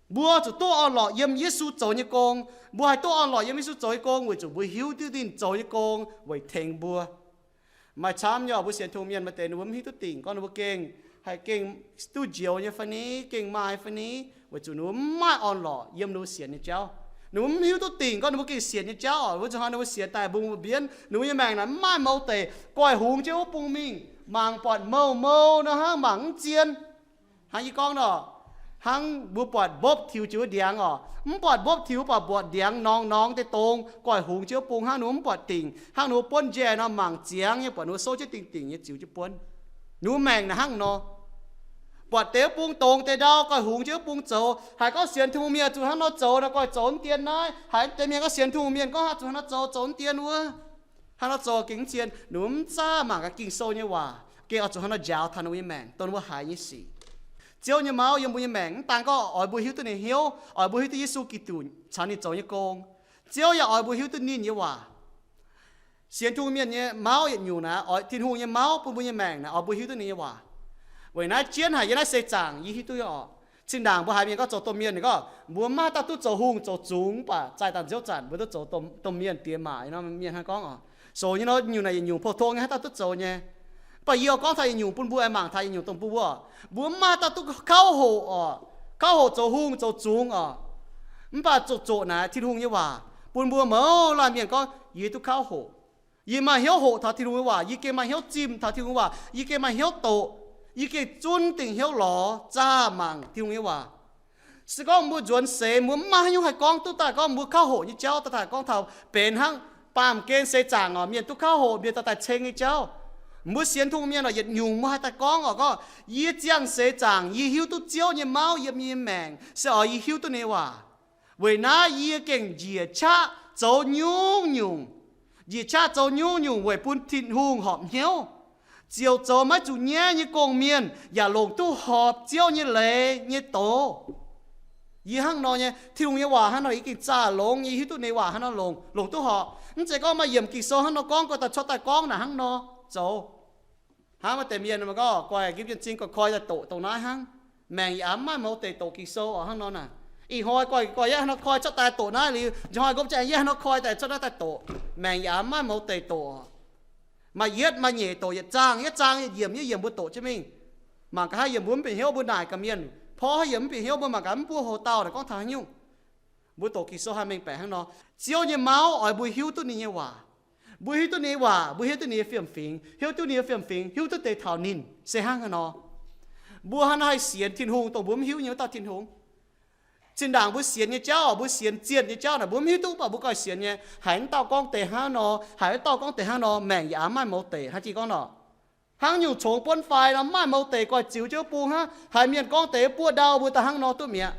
Mbuo zuqc duqv orn-lorqc yiem Yesu zoux nyei gong. Mbuo haih duqv orn-lorqc yiem Yesu zoux nyei gong weic zuqc mbuo hiuv duqv ninh zoux nyei gong weic tengx mbuo. Maaih camv nyei mbuo sienx Tin-Hungh mienh maaih deix ninh mbuo mv hiuv duqv dingc gorngv ninh mbuo gengh haih gengh duqv njoux nyei fai ni, gengh maaih fai ni, weic zuqc ninh mbuo mv maaih orn-lorqc yiem ninh mbuo sienx nyei jauv. Ninh mbuo mv hiuv duqv dingc gorngv ninh mbuo gengh sienx nyei jauv oc, wuov zuqc hnoi ninh mbuo sienx daaih mbungh mbienv, ninh mbuo nyei maengc naaic mv maaih mouz deic, goix hungx jienv wuov bung mingh, mangc buatc mouh mouh nor hnangv, mangc mv zien. Hnangv yie gorngv nor, hnangv mbuo buatc mbopv tiux jiex wuov ndiangx oc, mv buatc mbopv tiux, mv baac buatc ndiangx norngx norngx deix dongz, goix hungx jiex wuov bung hnangv ninh mbuo mv buatc dingc, hnangv ninh mbuo buonv njaih nor mangc ziangx nyei, buatc ninh mbuo souv jienv dingh dingc nyei ziux jienv buonv. Ninh mbuo maengc naaic hnangv nor. Buatc deix wuov bung dongz deix ndau, goix hungx jiex wuov bung zoux. Haiz gorngv sienx Tin-Hungh mienh zuqc hnangv nor zoux nor, goix zoux mv dien naaiv. Haiz deix mienh gorngv sienx Tin-Hungh mienh gorngv zuqc hnangv nor zoux, zoux mv dien wuov. Hnangv nor zoux gengh mv zien, ninh mbuo mv zaav mangc gaax Ging-Sou nyei waac, gengh oix zuqc hnangv nor njaaux taux ninh mbuo nyei maengc, dongh ninh mbuo haiz nyei sic. Ziouv nyei mauv yiem mbuo nyei maengc mv daan gorngv oix mbuo hiuv duqv ninh hnyouv, oix mbuo hiuv duqv Yesu Giduc caux ninh zoux nyei gong. Ziouv yaac oix mbuo hiuv duqv ninh nyei waac. Sienx Tin-Hungh mienh nyei mauv yietc nyungc naaic, oix Tin-Hungh nyei mauv bun mbuo nyei maengc naaic, oix mbuo hiuv duqv ninh nyei waac. Weic naaiv jienv haic yiem naaiv seix zaangc yie hiuv duqv nyei oc. Cin-ndaangc mbuo haiz mienh gorngv zoux domh mienh, ninh gorngv mbuo mv maaih dauh duqv zoux hungh zoux zungx, mv baac zaih dangh nziouv zanc mbuo duqv zoux domh, domh mienh diex maac nor, mienh hnangv gorngv oc. Zoux nyei nor nyungc naaic yietc nyungc pou-tong nyei haaix dauh duqv zoux nyei. Mv baac yie oix gorngv taux yietc nyungc bun mbuo aengx mangc taux yietc nyungc dongh mbuo, mbuo mv maaih dauh duqv kauv hoqc oc, kauv hoqc zoux hungh zoux zungx oc. Mv baac zoqc zoqc naaic Tin-Hungh nyei waac bun mbuo mouz laanh mienh gorngv, yie duqv kauv hoqc. Yie maaih hnyouv hoqc taux Tin-Hungh nyei waac, yie gengh maaih hnyouv zimh taux Tin-Hungh nyei waac, yie gengh maaih hnyouv doqc, yie gengh zunv dingc hnyouv lorz zaah mangc Tin-Hungh nyei waac. Se gorngv mbuo nzuonx seix mbuo mv maaih haaix nyungc haih gorngv duqv daaih gorngv mbuo kauv hoqc nyei jauv, daaih gorngv taux benx hnangv baamh gen seix zaangc oc, mienh duqv kauv hoqc, mienh daaih daaih ceng nyei jauv. Mbuo sienx Tin-Hungh mienh oc, yietc nyungc mbuo haih daaih gorngv oc, gorngv, yie ziangh seix zaangc yie hiuv duqv Ziouv nyei mauv yiem yie nyei maengc, se oix yie hiuv duqv ninh nyei waac. Weic naaiv yie gengh njiec qaqv zoux nyungc-nyungc, njiec qaqv zoux nyungc-nyungc weic bun Tin-Hungh horpc hnyouv, ziouc zoux maiv zuqc nyaiv nyei gong-mienh yaac longc duqv horpc Ziouv nyei leiz nyei doz. Yie hnangv nor nyei, Tin-Hungh nyei waac hnangv nor yie gengh zaah longx, yie hiuv duqv ninh nyei waac hnangv nor longc, longc duqv horpc. Mv zeiz gorngv maaih yiemc Ging-Sou hnangv nor gorngv, gorngv daaih cuotv daaih gorngv naaic hnangv nor zoux. Hnangv maaih deix mienh gorngv, goiv nqipv jienv m'zing goiv koi daaih doqc dongh naaiv hnangv, maengc yaac mv maaih mouz deic doqc Ging-Sou oc hnangv nor naaic. Ih hnoi goiv goiv yaac hnangv nor koi cuotv daaih doqc naaiv liuz, njang hnoi gorngv jaax yaac hnangv nor koi daaih cuotv naaiv daaih doqc, maengc yaac mv maaih mouz deic doqc oc. Maaih yietv maaih nyeic doqc yietc zaang, yietv zaang yietc yiemc, yietv yiemc mbuo doqc jienv mingh. Mangc gaax haaix yiemc mbuo mv bieqc hnyouv mbuo naaic gaax mienh, porv haaix yiemc mv bieqc hnyouv mbuo mangc gaax mv buov houx-daauh naaic gorngv taux haaix nyungc. Mbuo doqc Ging-Sou haih mengh baeqc hnangv nor. Ziouv nyei mauv oix mbuo hiuv duqv ninh nyei waac. Mbuo hiuv duqv ninh nyei waac, mbuo hiuv duqv ninh nyei fiem-fingx, hiuv duqv ninh nyei fiem-fingx, hiuv duqv deix taux ninh se hnangv haaix nor. Mbuo hnangv nor haih sienx Tin-Hungh dongh mbuo mv hiuv nyei wuov dauh Tin-Hungh. Zinh ndaangc mbuo sienx nyei jauv, mbuo sienx zienh nyei jauv naaic, mbuo mv hiuv duqv, mv baac mbuo gauh sienx nyei, haiz wuov dauh gorngv deix hnangv nor, haiz wuov dauh gorngv deix hnangv nor, maengc yaac mv maaih mouz deic hnangv jiex gorngv nor. Hnangv nyungc congx buonv fai nor, mv maaih mouz deic goiv ziux jienv wuov bung hnangv, haiz mienh gorngv deix buoqv ndau mbuo daaih hnangv nor duqv mi'aqv.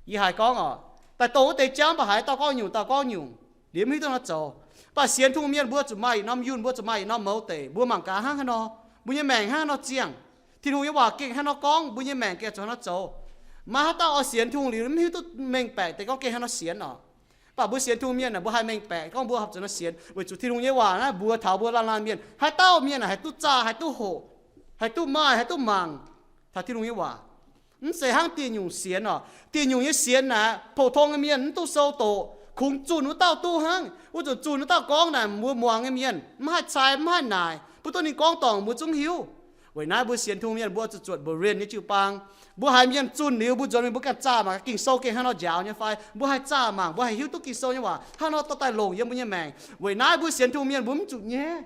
Yie haiz gorngv oc, daaih dongh wuov deix jauv, mv baac haiz dauh gorngv nyungc, dauh gorngv nyungc, liuz mv hiuv duqv nor zoux. Mv baac sienx Tin-Hungh mienh mbuo zuqc maaih yietc norm yunh, mbuo zuqc maaih yietc norm mouz deic, mbuo mangc gaax hnangv haaix nor, mbuo nyei maengc hnangv haaix nor ziangh. Tin-Hungh nyei waac gengh hnangv haaix nor gorngv, mbuo nyei maengc gengh zuqc hnangv haaix nor zoux. Maaih haaix dauh oix sienx Tin-Hungh liuz mv hiuv duqv mengh baeqc deix gorngv gengh hnangv haaix nor sienx oc. Mv baac mbuo sienx Tin-Hungh mienh naaic, mbuo haih mengh baeqc gorngv mbuo horpc zuqc hnangv nor sienx, weic zuqc Tin-Hungh nyei waac naaiv mbuox taux mbuo laanh laanh mienh, haaix dauh mienh naaic haih duqv zaah, haih duqv hoqc, haih duqv maaih, haih duqv mangc taux Tin-Hungh nyei waac. Mv zeiz hnangv dieh nyungc sienx oc. Dieh nyungc nyei sienx naaic, pou-tong nyei mienh mv duqv sou doqc, kungx zunh wuov dauh duqv hnangv. Wuov nzunc zunh wuov dauh gorngv naaic, mbuo muangx nyei mienh mv haih cai, mv haih naaic, mv duqv ninh gorngv dorngc mbuo zungv hiuv. Weic naaiv mbuo sienx Tin-Hungh mienh mbuo zuqc zuotc mbouc rienh nyei jiu-baang. Mbuo haiz mienh zunh liuz, mbuo nzuonx mingh mbuo ganh zaah mangc Ging-Sou gengh haaix nor njaaux nyei fai? Mbuo haih zaah mangc, mbuo haih hiuv duqv Ging-Sou nyei waac haaix nor dorh daaih longc yiem mbuo nyei maengc. Weic naaiv mbuo sienx Tin-Hungh mienh mbuo mv zuqc nyaiv.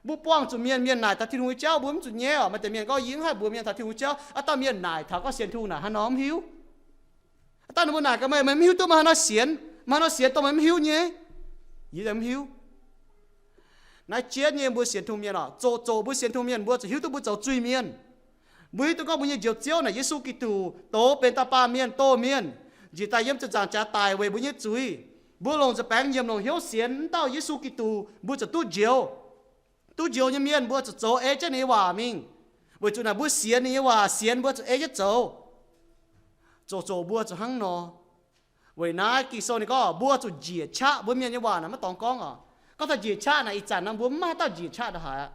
Mbuo buangh zuqc mienh, mienh naaic taux Tin-Hungh nyei jauv mbuo mv zuqc nyaiv oc. Maaih deix mienh gorngv, yie mv haih mbuox mienh taux Tin-Hungh jauv, aav dauh mienh naaic taux gorngv sienx Tin-Hungh naaic haaix nor mv hiuv. Aav dauh ninh mbuo naaic gaax meih, meih mv hiuv duqv meih haaix nor sienx, meih haaix nor sienx dongh meih mv hiuv nyei. Yie mv hiuv. Naaiv jienv nyei mbuo sienx Tin-Hungh mienh oc, zoqc zoqc mbuo sienx Tin-Hungh mienh mbuo zuqc hiuv duqv mbuo zoux zuiz-mienh. Mbuo hiuv duqv gorngv mbuo nyei Njoux Ziouv naaic Yesu Giduc doz benx dauh baamh mienh, doh mienh, njiec daaih yiem ziepc nzaangc jaax daic weic mbuo nyei zuiz. Mbuo longc nza'baengx nyiemc longc hnyouv sienx wuov dauh Yesu Giduc, mbuo zuqc duqv njoux. Duqv njoux nyei mienh mbuo zuqc zoux ei jienv ninh nyei waac mingh. Weic zuqc naaic mbuo sienx ninh nyei waac, sienx mbuo zuqc ei jienv zoux. Zoqc zoqc mbuo zuqc hnangv nor. Weic naaiv Ging-Sou ninh gorngv mbuo zuqc njiec qaqv. Mbuo mienh nyei waac naaic maiv dorngx gorngv oc. Gorngv taux njiec qaqv naaic, ih zanc naaiv mbuo mv maaih dauh njiec qaqv ndongc haaix aqv.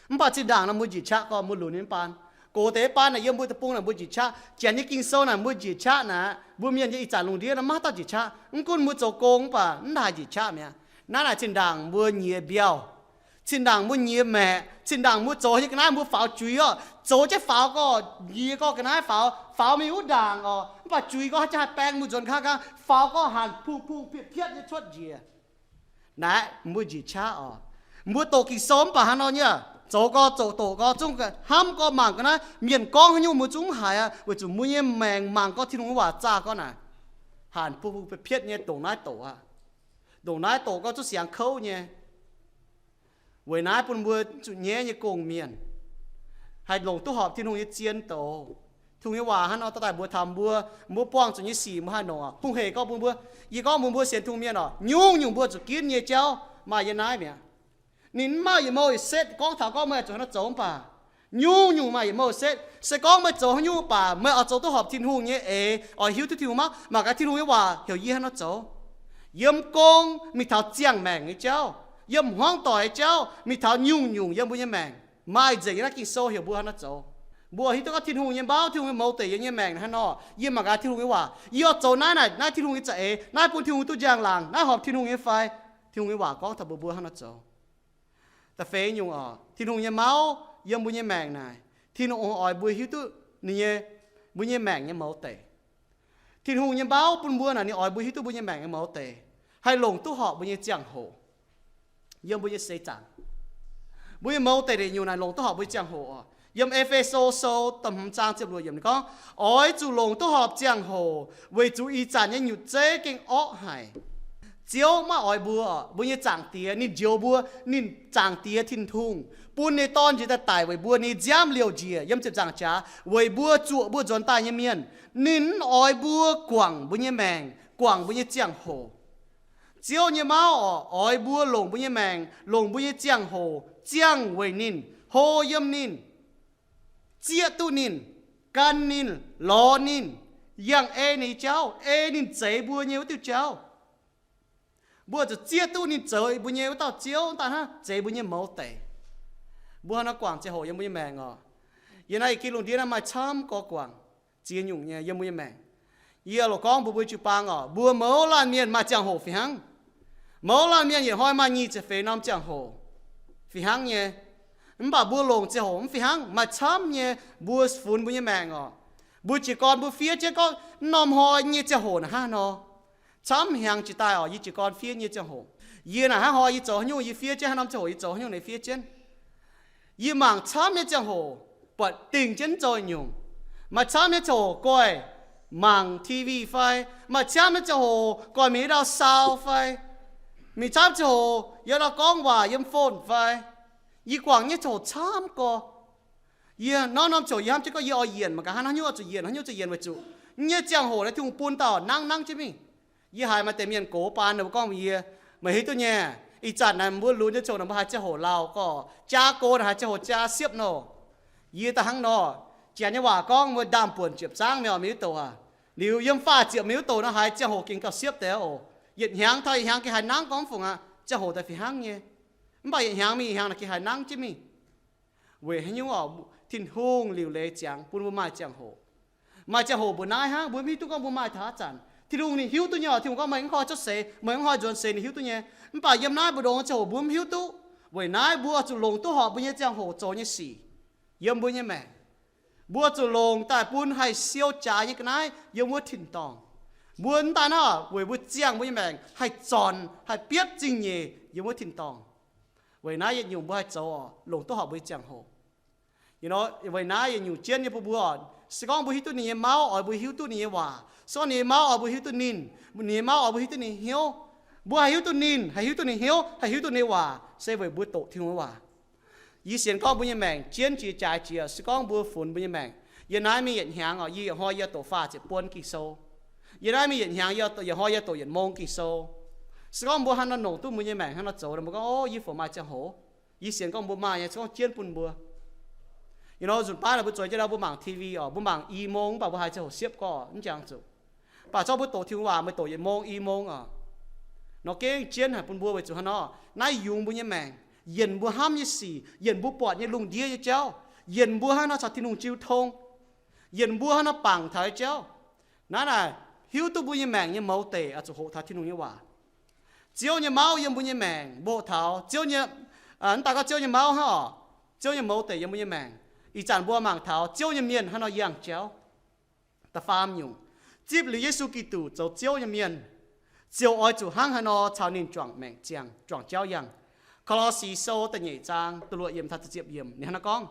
Mv baac zinh ndaangc naaic mbuo njiec qaqv gorngv mbuo lunx nyei mv baan. Gox deix mv baan naaic yiem mbuo deic-bung naaic mbuo njiec qaqv. Janx nyei Ging-Sou naaic mbuo njiec qaqv naaic, mbuo mienh nyei ih zanc lungh ndiev naaic maiv maaih dauh njiec qaqv. Mv gunv mbuo zoux gong mv baac mv haih njiec qaqv mi'aqv. Naaiv naaic zinh ndaangc mbuo nyiex mbiauh, zinh ndaangc mbuo nyiex maeqc, zinh ndaangc mbuo zoux nyei ga'naaiv mbuo faaux juix oc. Zoux jienv faaux gorx, nyiex gorx ga'naaiv faaux, faaux mingh wuov ndaangc oc. Mv baac juix gorx haaix jaax haih baeng mbuo nzuonx kangv kangv, faaux gorx hanc pungh pungh pietv pietv nyei cuotv njiec. Naaiv mbuo njiec qaqv oc. Mbuo doqc Ging-Sou mv baac hnangv nor nyei, zoux gorx zoqc doqc gorx zungv hnamv gorx mangc ga'naaiv mienh gorngv haaix nyungc mbuo zungv mv haiz aqv. Weic zuqc mbuo nyei maengc mangc gorx Tin-Hungh nyei waac zaah gorx naaic, hanc pungh pungh pietv pietv nyei, ndongc naaiv doqc aqv. Ndongc naaiv doqc gorx zungv siangx kouv nyei. Weic naaiv bun mbuo zuqc nyaiv nyei gong-mienh, haih longc duqv horpc Tin-Hungh nyei zien doz. Tin-Hungh nyei waac hnangv nor dorh daaih mbuox taux mbuo, mbuo buangh zuqc nyei sic mbuo haih longc oc. Hungh hec gorngv bun mbuo, yie gorngv mbuo, mbuo sienx Tin-Hungh mienh oc, nyungc-nyungc mbuo zuqc ginv nyei jauv maaih yie naaiv mi'aqv. Ninh mv maaih yietc mouh yietc setv gorngv taux gorngv meih zuqc hnangv nor zoux mv baac nyungc-nyungc maaih yietc mouh yietc setv. Se gorngv meih zoux haaix nyungc baac meih oix zoux duqv horpc Tin-Hungh nyei eix, oix hiuv duqv Tin-Hungh mangc, mangc gaax Tin-Hungh nyei waac heuc yie hnangv nor zoux. Yiem gong mingh taux ziangh maengc nyei jauv, yiem hmuangv doic nyei jauv mingh taux nyungc-nyungc yiem mbuo nyei maengc, maaih nzengc yiem naaiv Ging-Sou heuc mbuo hnangv nor zoux. Mbuo hiuv duqv gorngv Tin-Hungh nyei mbaauv, Tin-Hungh nyei mouz deic yiem nyei maengc hnangv nor, yie mangc gaax Tin-Hungh nyei waac, yie oix zoux naaiv naaic, naaiv Tin-Hungh nyei za'eix, naaiv bun Tin-Hungh duqv njang-laangc, naaiv horpc Tin-Hungh nyei fai? Tin-Hungh nyei waac gorngv taux mbuo, mbuo hnangv nor zoux. Da'feix nyungc oc, Tin-Hungh nyei mbaauv yiem mbuo nyei maengc naaic, Tin-Hungh oix mbuo hiuv duqv ninh nyei, mbuo nyei maengc nyei mouz deic. Tin-Hungh nyei mbaauv bun mbuo naaic, ninh oix mbuo hiuv duqv mbuo nyei maengc nyei mouz deic, haih longc duqv horpc mbuo nyei ziangh hoc yiem mbuo nyei seix zaangc. Mbuo nyei mouz deic nyungc naaic longc duqv horpc mbuo nyei ziangh hoc oc. Yiem E^fe^so Sou da'hmz zaang ziepc luoqc yiemc ninh gorngv, oix zuqc longc duqv horpc ziangh hoc, weic zuqc ih zanc nyei nyutc zeiv gengh orqv haic. Ziouv maiv oix mbuo, mbuo nyei Zaangc Diex, ninh njoux mbuo, ninh Zaangc Diex Tin-Hungh, bun ninh nyei Dorn njiec daaih daic weic mbuo, ninh nziaamv liouc njiec yiem ziepc nzaangc jaax weic mbuo, zuoqc mbuo nzuonx daaih nyei mienh. Ninh mv oix mbuo guangc mbuo nyei maengc, guangc mbuo nyei ziangh hoc. Ziouv nyei mbaauv oc, oix mbuo longc mbuo nyei maengc, longc mbuo nyei ziangh hoc ziangh weic ninh, hlo yiem ninh, zieqv duqv ninh, gan ninh, lorz ninh, yangh ei ninh nyei jauv, ei ninh zeix mbuo nyei wuov diuh jauv. Mbuo zuqc zieqv duqv ninh zoux mbuo nyei wuov dauh Ziouv, daaih hnangv zeix mbuo nyei mouz deic. Mbuo hnangv nor guangc ziangh hoc yiem mbuo nyei maengc oc. Yiem naaiv ih gin lungh ndiev naaiv maaih camv gorx guangc ziex nyungc nyei yiem mbuo nyei maengc. Yie loc gorngv mbuox mbuo jiu-baang oc, mbuo mouz laanh mienh maaih ziangh hoc fih hnangv. Mouz laanh mienh yietc hnoi maaih nyic ziepc feix norm ziangh hoc fih hnangv nyei. Mv baac mbuo longc ziangh hoc mv fih hnangv, maaih camv nyei. Mbuo funx mbuo nyei maengc oc, mbuo jiez gorn mbuo fiev jienv gorngv norm hnoi nyei ziangh hoc naaic hnangv nor. Camv hnyangx jiex daaih oc, yie jiez gorn fiev nyei ziangh hoc, yie naaic hnangv hnoi yie zoux haaix nyungc, yie fiev jienv hnangv norm ziangh hoc yie zoux haaix nyungc, ninh fiev jienv. Yie mangc camv nyei ziangh hoc, buatc dingh jienv zoux nyungc. Maaih camv nyei ziangh hoc goiv mangc TV fai, maaih camv nyei ziangh hoc goiv mingh ndau saau fai, mingh camv ziangh hoc yiem ndau gorngv waac yiem phone fai. Yie guangc nyei ziangh hoc camv gorx. Yie norm norm ziouc yie hnamv jienv gorngv yie oix yienc mangc gaax hnangv haaix nyungc oix zuqc yienc, haaix nyungc zuqc yienc weic zuqc nyei ziangh hoc naaiv Tin-Hungh bun dauh nangv nangv jienv mingh. Yie haiz maaih deix mienh gox baan ninh mbuo gorngv mbuox yie, meih hiuv duqv nyei, ih zanc naaic mbuo lunx nyei ziangh hoc naaic mbuo haiz ziangh hoc lauh gorx, jaa go naaic haiz ziangh hoc jaa siepv nor. Yie daaih hnangv nor, janx nyei waac gorngv mbuo ndaamv-buonc ziepc zangv mi'aqv, mienh wuov douc aac. Liuz yiem faah ziepc mienh wuov douc nor haiz ziangh hoc gengh gauh siepv deix oc. Yietc hnyangx taux yietc hnyangx gengh haiz nangv gorngv fungc aqv, ziangh hoc daaih fih hnangv nyei. Mv baac yietc hnyangx mingh yietc hnyangx naaic gengh haiz nangv jienv mingh. Weic haaix nyungc oc? Tin-Hungh liuc leiz ziangx bun mbuo maaih ziangh hoc. Maaih ziangh hoc mbuoqc naaiv hnangv, mbuo mv hiuv duqv gorngv mbuo maaih taux haaix zanc. Tin-Hungh ninh hiuv duqv nyei oc. Tin-Hungh gorngv meih mv horpc cuotv seix, meih mv horpc nzuonx seix ninh hiuv duqv nyei. Mv baac yiem naaiv mbu'ndongx ziangh hoc mbuo mv hiuv duqv. Weic naaiv mbuo zuqc longc duqv horpc mbuo nyei ziangh hoc zoux nyei sic. yiem mbuo nyei maengc. Mbuo zuqc longc daaih bun haih siou jaaix nyei ga'naaiv yiem wuov tin-dorngh. Mbuo mv daaih naaiv weic mbuo ziangh mbuo nyei maengc haih zornc, haih bietv zingh nyeic yiem wuov tin-dorngh. Weic naaiv yietc nyungc mbuo haih zoux oc, longc duqv horpc mbuo nyei ziangh hoc. Weic naaiv yietc nyungc jienv nyei bun mbuo oc, se gorngv mbuo hiuv duqv ninh nyei mauv, oix mbuo hiuv duqv ninh nyei waac. Se gorngv ninh nyei mauv, oix mbuo hiuv duqv ninh, ninh nyei mauv, oix mbuo hiuv duqv ninh hnyouv. Mbuo haih hiuv duqv ninh, haih hiuv duqv ninh hnyouv, haih hiuv duqv ninh nyei waac, se weic mbuo doqc Tin-Hungh nyei waac. Yie sienx gorngv mbuo nyei maengc jienv jiex jaaix jiex, se gorngv mbuo funx mbuo nyei maengc. Yie naaiv mingh yietc hnyangx oc, yie yietc hnoi yie doqc faah ziepc buon Ging-Sou. Yie naaiv mingh yietc hnyangx, yie yietc hnoi yie doqc yietc mong Ging-Sou. Se gorngv mbuo hnangv nor longc duqv mbuo nyei maengc hnangv nor zoux, mbuo gorngv, o, yie fungc maaih ziangh hoc. Yie sienx gorngv mbuo maaih nyei, se gorngv jienv bun mbuo. Yie nor nzunc baav naaic mbuo zueiz jienv ndau mbuo mangc T V oc, mbuo mangc i mong mv baac mbuo haiz ziangh hoc siepv gorqv, mv jangx zuqc. Mv baac zorqv mbuo doqc Tin-Hungh waac, meih doqc yietc mong i mong oc, nor gengh jienv haic bun mbuo weic zuqc hnangv nor, naaiv yungz mbuo nyei maengc, yienc mbuo hnamv nyei sic, yienc mbuo buatc nyei lungh ndiev nyei jauv, yienc mbuo hnangv nor caux Tin-Hungh jiu tong, yienc mbuo hnangv nor bangc taux nyei jauv. Naaiv naaic hiuv duqv mbuo nyei maengc nyei mouz deic oix zuqc hoqc taux Tin-Hungh nyei waac. Ziouv nyei mauv yiem mbuo nyei maengc, mbuo hoqc taux Ziouv nyei, mv daaih gorngv Ziouv nyei mauv hnangv oc, Ziouv nyei mouz deic yiem mbuo nyei maengc. Ih zanc mbuo mangc taux Ziouv nyei mienh hnangv nor yangh jauv. Da'faam nyungc, zipv liuz Yesu Giduc zoux Ziouv nyei mienh, ziouc oix zuqc hnangv haaix nor caux ninh juangc maengc ziangh, juangc jauv yangh. Ko^lo^si Sou da'nyeic zaang da'luoqc yiemc taux da'ziepc yiemc ninh hnangv nor gorngv,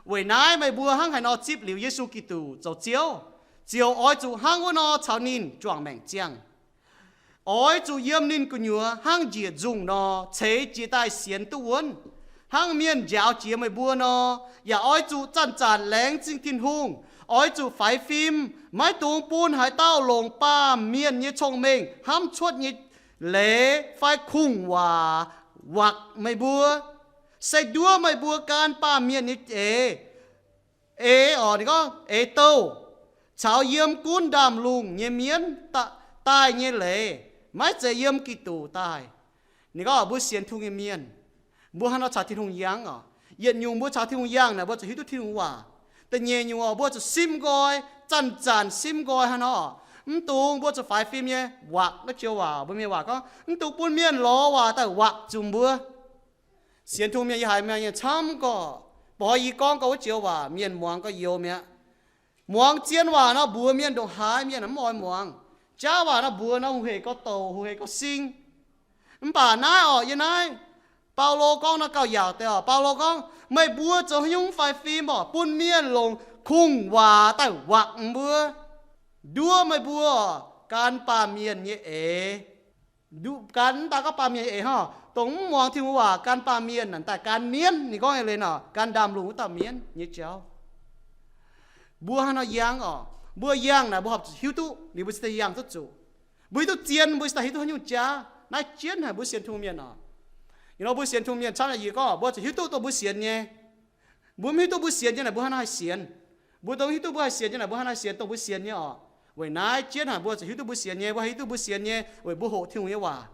weic naaiv meih mbuo hnangv haaix nor zipv liuz Yesu Giduc zoux Ziouv, ziouc oix zuqc hnangv wuov nor caux ninh juangc maengc ziangh. Oix zuqc yiem ninh gu'nyuoz hnangv njiec nzungh nor ceix jiez daaih sienx duqv wuonv, hnangv mienh njaaux jiex meih mbuo nor. Yaac oix zuqc zanc-zanc laengz zingh Tin-Hungh. Oix zuqc faix fim, maiv dungx bun haaix dauh longc baamh mienh nyei cong-mengh hnamv cuotv nyei leiz fai kungx-waac wakc meih mbuo. Se nduov meih mbuo gan baamh mienh nyei eix, eix oc, ninh gorngv eix douh, caux yiem gunv ndaamv-lungh nyei mienv daaih nyei leiz, maiv zeiz yiem Giduc daaih. Ninh gorngv mbuo sienx Tin-Hungh nyei mienh, mbuo hnangv nor caux Tin-Hungh yangh oc. Yietc nyungc mbuo caux Tin-Hungh yangh naaic mbuo zuqc hiuv duqv Tin-Hungh waac. Da'nyeic nyungc oc, mbuo zuqc simv nqoi, zanc-zanc simv nqoi hnangv nor. Mv dungx, mbuo zuqc faix fim nyei wakc naaiv joux waac. Mbuo mienh waac gorngv mv dungx bun mienh lorz waac daaih wakc zuqc mbuo. Sienx Tin-Hungh mienh yie haiz mienh camv gorqv, ba'hoi yie gorngv gau wuov joux waac mienh muangx gau youx mi'aqv. Muangx zien waac nor mbuox mienh ndongc haaix mienh mv oix muangx. Jaav waac nor mbuox nor hungh heic gau douc, hungh heic gau sing. Mv baac naaiv oc, yie naaiv, Baulo gorngv nor gauh yaauc deix oc. Baulo gorngv, meih mbuo zoux haaix nyungc faix fim oc, bun mienh longc kungx-waac daaih wakc mbuo, nduov meih mbuo gan baamh mienh nyei eix. Gan mv daaih gorngv baamh mienh nyei eix hnangv, dongh mv muangx Tin-Hungh waac gan baamh mienh naaic daaih gan mienv. Ninh gorngv eix leiz nor gan ndaamv-lungh wuov dauh mienv nyei jauv. Mbuo hnangv nor yangh oc. Mbuo yangh naaic mbuo horpc zuqc hiuv duqv liuz mbuo cingx daaih yangh duqv zuqc. Mbuo hiuv duqv zien mbuo cingx daaih hiuv duqv haaix nyungc jaav. Naaiv jienv haic mbuo sienx Tin-Hungh mienh oc. Ih hnoi mbuo sienx Tin-Hungh mienh camv yie gorngv mbuo zuqc hiuv duqv dongh mbuo sienx nyei. Mbuo mv hiuv duqv mbuo sienx nyei naaic mbuo hnangv haaix sienx? Mbuo dongh hiuv duqv mbuo haih sienx nyei naaic mbuo hnangv haaix sienx dongh mbuo sienx nyei oc. Weic naaiv jienv haic mbuo zuqc hiuv duqv mbuo sienx nyei, mbuo haih hiuv duqv mbuo sienx nyei weic mbuo hoqc Tin-Hungh nyei waac.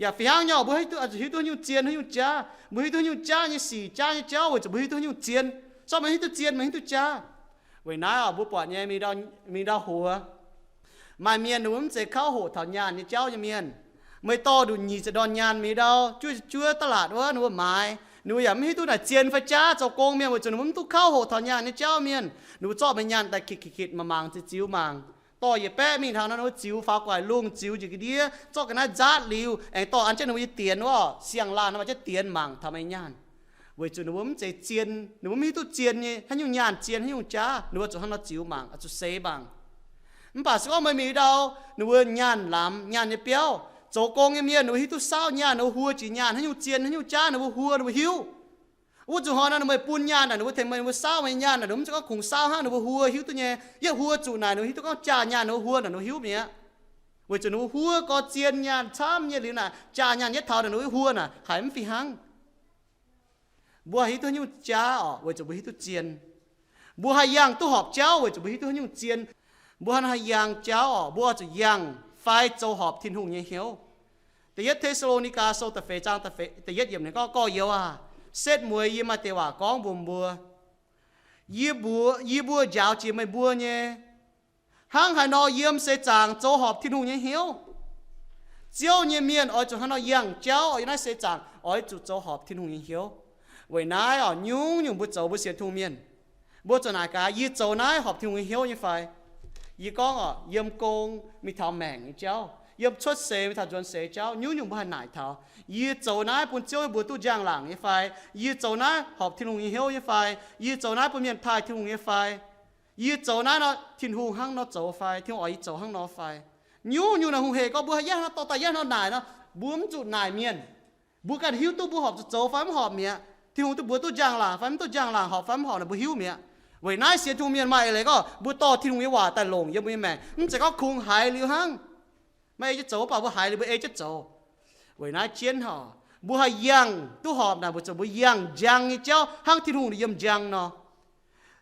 Yaac fih hnangv nyei oc, mbuo hiuv duqv, zuqc hiuv duqv haaix nyungc zien haaix nyungc jaav, mbuo hiuv duqv haaix nyungc jaav nyei sic jaav nyei jauv weic zuqc mbuo hiuv duqv haaix nyungc zien. Zorqv meih hiuv duqv zien, meih hiuv duqv jaav. Weic naaiv oc, mbuo buatc nyei mingh ndau, mingh ndau huox maaih mienh ninh mbuo mv zeiz kauv hoqc taux nyaanh nyei jauv nyei mienh. Meih dorh nduqc nyic ziepc ndorn nyaanh mingh ndau juov juov da'laatc wuov ninh mbuo maaiz, ninh mbuo yaac mv hiuv duqv naaic zien fai jaav. Zoux gong mienh weic zuqc ninh mbuo mv duqv kauv hoqc taux nyaanh nyei jauv mienh, ninh mbuo zorqv meih nyaanh daaih kitv kitv kitv mangc mangc, ziux ziux mangc, dorh yietc baeqv mingh taux nor ninh mbuo ziux faaux gu'nguaaic lungh, ziux njiec ga'ndiev, zorqv ga'naaiv nzaatv liuz aengx dorh an jienv ninh mbuo nyei dienx wuov siang-laanh nor maaih jienv dienx mangc taux meih nyaanh. Weic zuqc ninh mbuo mv zeiz zien, ninh mbuo mv hiuv duqv zien nyei haaix nyungc nyaanh zien haaix nyungc jaav, ninh mbuo zuqc hnangv nor ziux mangc, zuqc seix mangc. Mv baac se gorngv meih mingh ndau ninh mbuo nyaanh lamz, nyaanh nyei biauv, zoux gong nyei mienh ninh mbuo hiuv duqv saauv nyaanh, ninh mbuo huo jiex nyaanh haaix nyungc zien haaix nyungc jaav ninh mbuo huo, ninh mbuo hiuv. Wuov zuqc hnoi nor meih bun nyaanh naaic ninh mbuo, tengx meih ninh mbuo saauv meih nyaanh naaic, ninh mbuo mv zeiz gorngv kungx saauv hnangv, ninh mbuo huo hiuv duqv nyei. Yie huo zuqc naaic ninh mbuo hiuv duqv gorngv jaax nyaanh ninh mbuo huo naaic ninh mbuo hiuv mi'aqv. Weic zuqc ninh mbuo huo gorx zien nyaanh camv nyei liuz naaic, jaax nyaanh yietv taux naaic ninh mbuo huo naaic haiz mv fih hnangv. Mbuo haih hiuv duqv haaix nyungc jaav oc, weic zuqc mbuo hiuv duqv zien. Mbuo haih yangh duqv horpc jauv weic zuqc mbuo hiuv duqv haaix nyungc zien. Mbuo hnangv haih yangh jauv oc, mbuo zuqc yangh fai zoux horpc Tin-Hungh nyei hnyouv. Da'yietv Te^saa^lo^ni^gaa Sou da'feix zaang da'yietv yiemc ninh gorngv, gorx-youz aac, setv mueiz yie maaih deix waac gorngv mbuox mbuo. Yie mbuo, yie mbuo njaaux jiex meih mbuo nyei. Hnangv haaix nor yiem seix zaangc zoux horpc Tin-Hungh nyei hnyouv, Ziouv nyei mienh oix zuqc hnangv nor yangh jauv yiem naaiv seix zaangc oix zuqc zoux horpc Tin-Hungh nyei hnyouv. Weic naaiv oc, nyungc-nyungc mbuo zoux mbuo sienx Tin-Hungh mienh, mbuo zuqc naaic gaax, yie zoux naaiv horpc Tin-Hungh nyei hnyouv nyei fai? Yie gorngv oc, yiem gong mingh taux maengc nyei jauv, yiem cuotv seix mingh taux nzuonx seix jauv, nyungc-nyungc mbuo haih naaic taux, yie zoux naaiv bun Ziouv mbuo duqv njang-laangc nyei fai? Yie zoux naaiv horpc Tin-Hungh nyei hnyouv nyei fai? Yie zoux naaiv bun mienh taaih Tin-Hungh nyei fai? Yie zoux naaiv nor, Tin-Hungh hnangv nor zoux fai? Tin-Hungh oix yie zoux hnangv nor fai? Nyungc-nyungc naaic hungh hec gorngv mbuo haih yangh nor dorh daaih yangh nor naaic nor, mbuo mv zuqc naaic mienh. Mbuo ganh hiuv duqv mbuo horpc zuqc zoux fai mv horpc mi'aqv. Tin-Hungh duqv mbuox duqv njang-laangc fai mv duqv njang-laangc, horpc fai mv horpc naaic mbuo hiuv mi'aqv. Weic naaiv sienx Tin-Hungh mienh maaih eix leiz gorngv mbuo dorh Tin-Hungh nyei waac daaih longc yiem mbuo nyei maengc, mv zeiz gorngv kungx haiz liuz hnangv. Maaih ei jienv zoux mv baac mbuo haiz liuz mbuo ei jienv zoux. Weic naaiv jienv oc, mbuo haih yangh duqv horpc naaic, mbuo zuqc mbuo yangh njang nyei jauv hnangv Tin-Hungh yiem njang nor.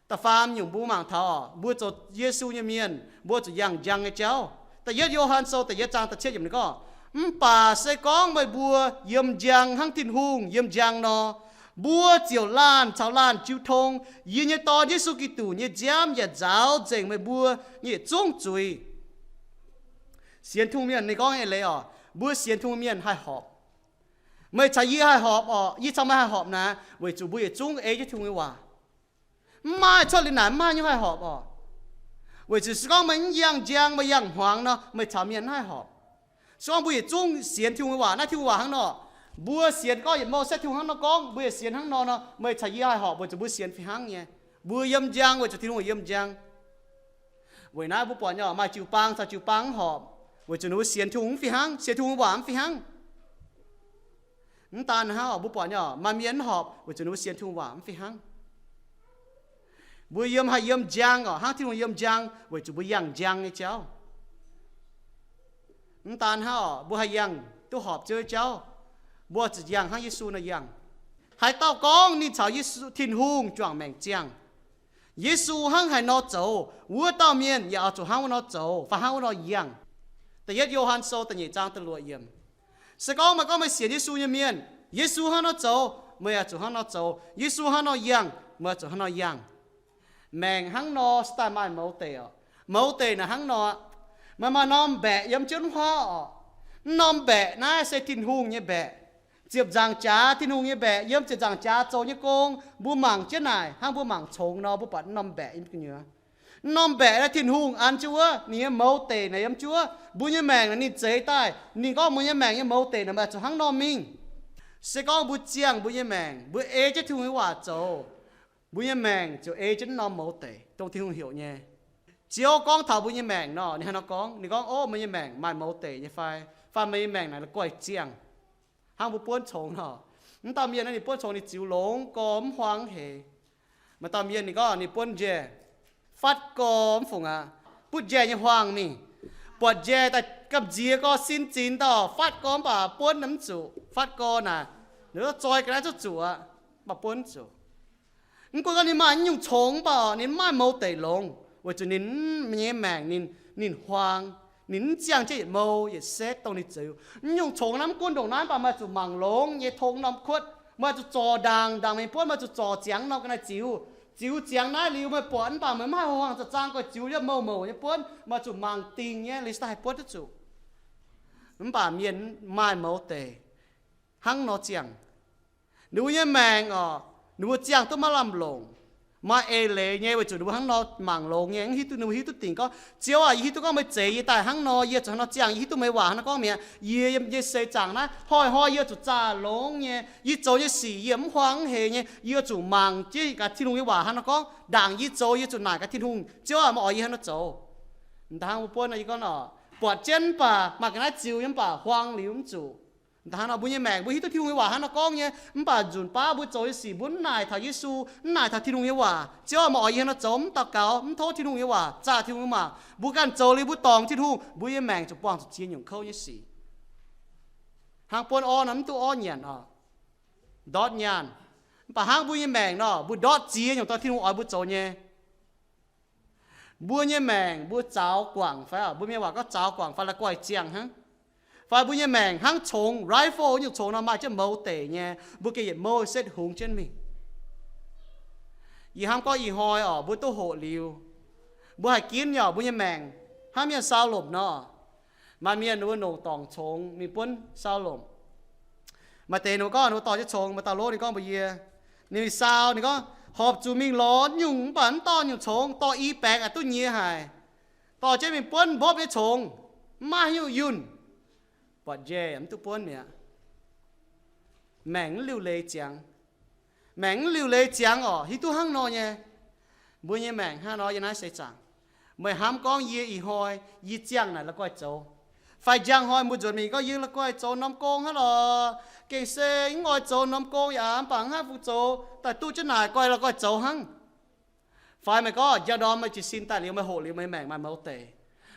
Da'faam nyungc mbuo mangc taux oc, mbuo zoux Yesu nyei mienh, mbuo zuqc yangh njang nyei jauv. Da'yietv Yo^han Sou da'yietv zaang da'cietv yiemc ninh gorngv, mv baac se gorngv meih mbuo yiem njang hnangv Tin-Hungh yiem njang nor, mbuo ziouc laanh caux laanh jiu tong yie nyei Dorn, Yesu Giduc, nyei nziaamv yaac nzaaux nzengc meih mbuo nyei yietc zungv zuiz. Sienx Tin-Hungh mienh ninh gorngv nyei eix leiz oc, mbuo sienx Tin-Hungh mienh haih horpc. Meih caux yie haih horpc oc, yie caux meih haih horpc naaic, weic zuqc mbuo yietc zungv ei jienv Tin-Hungh nyei waac. Mv maaih cuotv liuz naaic mv maaih nyungc haih horpc oc. Weic zuqc se gorngv meih mv yangh njang, meih yangh hmuangx nor, meih caux mienh mv haih horpc. Se gorngv mbuo yietc zungv sienx Tin-Hungh nyei waac, naaiv Tin-Hungh waac hnangv nor, mbuo sienx gorngv yietc mouh se Tin-Hungh hnangv nor gorngv, mbuo yietc sienx hnangv nor nor, meih caux yie haih horpc weic zuqc mbuo sienx fih hnangv nyei. Mbuo yiem njang weic zuqc Tin-Hungh yiem njang. Weic naaiv mbuo buatc nyei maaih jiu-baang caux jiu-baang mv horpc, weic zuqc ninh mbuo sienx Tin-Hungh mv fih hnangv, sienx Tin-Hungh waac mv fih hnangv. Mv daan hnangv oc, mbuo buatc nyei maaih mienh mv horpc weic zuqc ninh mbuo sienx Tin-Hungh waac mv fih hnangv. Mbuo yiem haih yiem njang oc, hnangv Tin-Hungh yiem njang weic zuqc mbuo yangh njang nyei jauv. Mv daan hnangv oc, mbuo haih yangh duqv horpc Ziouv nyei jauv, mbuo zuqc yangh hnangv Yesu nor yangh. Haaix dauh gorngv ninh caux Yesu, Tin-Hungh juangc maengc ziangh, Yesu hnangv haaix nor zoux, wuov dauh mienh yaac oix zuqc hnangv wuov nor zoux fai hnangv wuov nor yangh. Da'yietv Yo^han Sou da'nyeic zaang da'luoqc yiemc. Se gorngv meih gorngv meih sienx Yesu nyei mienh, Yesu hnangv nor zoux, meih yaac zuqc hnangv nor zoux. Yesu hnangv nor yangh, meih zuqc hnangv nor yangh. Maengc hnangv nor se daaih maaih mouz deic oc. Mouz deic naaic hnangv nor, meih maaih norm mbaeqc yiem jienv huaav oc. Mv norm mbaeqc naaiv se Tin-Hungh nyei mbaeqc, ziepc nzaangc jaax Tin-Hungh nyei mbaeqc, yiem ziepc nzaangc jaax zoux nyei gong. Mbuo mangc jienv naaic hnangv mbuo mangc congx nor, mbuo buatc mv norm mbaeqc yiem gu'nyuoz. Mv norm mbaeqc naaiv Tin-Hungh an jienv wuov, ninh nyei mouz deic naaic yiem jienv wuov. Mbuo nyei maengc naaic ninh zeix daaih, ninh gorngv mbuo nyei maengc nyei mouz deic naaic meih zuqc hnangv nor mingh. Se gorngv mbuo ziangh mbuo nyei maengc, mbuo ei jienv Tin-Hungh nyei waac zoux, mbuo nyei maengc ziouc ei jienv mv norm mouz deic, dongh Tin-Hungh heuc nyei. Ziouv gorngv taux mbuo nyei maengc nor, ninh hnangv nor gorngv, ninh gorngv, ov, meih nyei maengc maaih mouz deic nyei fai? Fai meih nyei maengc naaic la'guaih ziangh, hnangv mbuo buonv congx nor. Mv dauh mienh naaiv ninh buonv congx ninh ziux longx gorx mv huaang heix. Maaih dauh mienh ninh gorngv ninh buonv njaih, fatv gorx mv fungc aqv, butv njaih nyei huaang mingh, buatc njaih daaih gamh nziex gorx sin zinx dauh fatv gorx mv baac buonv mv zuqc. Fatv gorx naaic, ninh zoi ga'naaiv zuqc zuqc aqv, mv baac buonv mv zuqc. Mv gunv gorngv ninh maaih nyungc congx mv baac ninh mv maaih mouz deic longx, weic zuqc ninh nyei maengc ninh, ninh huaang, ninh mv ziangh jienv yietc mouh yietc setv dongh ninh ziux. Mv nyungc congx naaiv mv gunv ndongc naaiv mv baac meih zuqc mangc longx nyei tong norm kuotv, meih zuqc zorc ndaangc, ndaangc mingh buonv, meih zuqc zorc ziangx norm ga'naaiv ziux. Ziux ziangx naaiv liuz meih buatc mv baac meih mv haih huaang-huaang za'zang guaih ziux yiem mouh mouc nyei buonv, meih zuqc mangc dingh nyei liuz daaih haih buonv duqv zuqc. Mv baac mienh maaih mouz deic hnangv nor ziangh. Ninh mbuo nyei maengc oc, ninh mbuo ziangh duqv maiv lamh longc, maaih eix leiz nyei weic zuqc ninh mbuo hnangv nor mangc longx nyei, mv hiuv duqv, ninh mbuo hiuv duqv dingc gorngv, Ziouv aac, yie hiuv duqv gorngv meih zeix yie daaih hnangv nor, yie zuqc hnangv nor ziangh, yie hiuv duqv meih waac hnangv nor gorngv mi'aqv. Yie yiem nyei seix zaangc naaiv hnoi-hnoi yie zuqc zaah longx nyei, yie zoux nyei sic yie mv huaang mv heix nyei, yie zuqc mangc jienv gaax Tin-Hungh nyei waac hnangv nor gorngv, ndaangc yie zoux yie zuqc naaic gaax Tin-Hungh, Ziouv aac, meih oix yie hnangv nor zoux. M'daaih hnangv mbuo buonv nor, yie gorngv nor, buatc jienv mv baac maaih ga'naaiv ziux nyei mv baac huaang liuz mv zuqc. M'daaih hnangv nor mbuo nyei maengc, mbuo hiuv duqv Tin-Hungh nyei waac hnangv nor gorngv nyei, mv baac nzunc baav mbuo zoux nyei sic mbuo mv naaic taux Yesu, mv naaic taux Tin-Hungh nyei waac, Ziouv aac, meih oix yie hnangv nor zoux, mv daux gaux, mv tov Tin-Hungh nyei waac, zaah Tin-Hungh nyei waac, mbuo ganh zoux liuz mbuo dorngc Tin-Hungh, mbuo nyei maengc zuqc buangh zuqc ziex nyungc kouv nyei sic. Hnangv buonv orv nor mv duqv orv nyanc oc, ndortv nyaanh. Mv baac hnangv mbuo nyei maengc nor, mbuo ndortv ziex nyungc dorh Tin-Hungh oix mbuo zoux nyei. Mbuo nyei maengc mbuo zaux guangc fai, mbuo mienh waac gorngv zaux guangc fai la'guaih ziangh hnangv. Fai mbuo nyei maengc hnangv congx rifle nyungc congx nor maaih jienv mouz deic nyei, mbuo gengh yietc mouh setv hungx jienv mingh. Yie hnamv gorngv ih hnoi oc, mbuo duqv hoqc liuz, mbuo haih ginv nyei oc, mbuo nyei maengc hnangv mienh sau lomc nor. Maaih mienh ninh mbuo nongc dorngc congx mingh buonv sau lomc. Maaih deix ninh mbuo gorngv ninh mbuo dorh jienv congx, maaih dauh lov ninh gorngv mbuox yie, Ninh mingh saau, ninh gorngv, horpc zuqc mingh lorz nyungc mv baac mv dorh nyungc congx, dorh i baengx aqc duqv nyiex haic. Dorh jienv mingh buonv mbopv nyei congx, mv maaih haaix nyungc yunh. Buatc njaih mv duqv buonv mi'aqv. Maengc mv liuc leiz ziangx. Maengc mv liuc leiz ziangx orqc, hiuv duqv hnangv nor nyei. Mbuo nyei maengc hnangv nor yiem naaiv seix zaangc. Meih hnamv gorngv yie ih hnoi, yie ziangh naaic la'guaih zoux. Fai njang hnoi mbuo nzuonx mingh gorngv yie la'guaih zoux norm gong hnangv lorqc. Gengh se mv oix zoux norm gong yaac mv baac mv haih fungc zoux, daaih duqv jienv naaic guaih la'guaih zoux hnangv. Fai meih gorngv njang ndorm meih jiez sin daaih liuz, meih hoqc liuz meih maengc maaih mouz deic.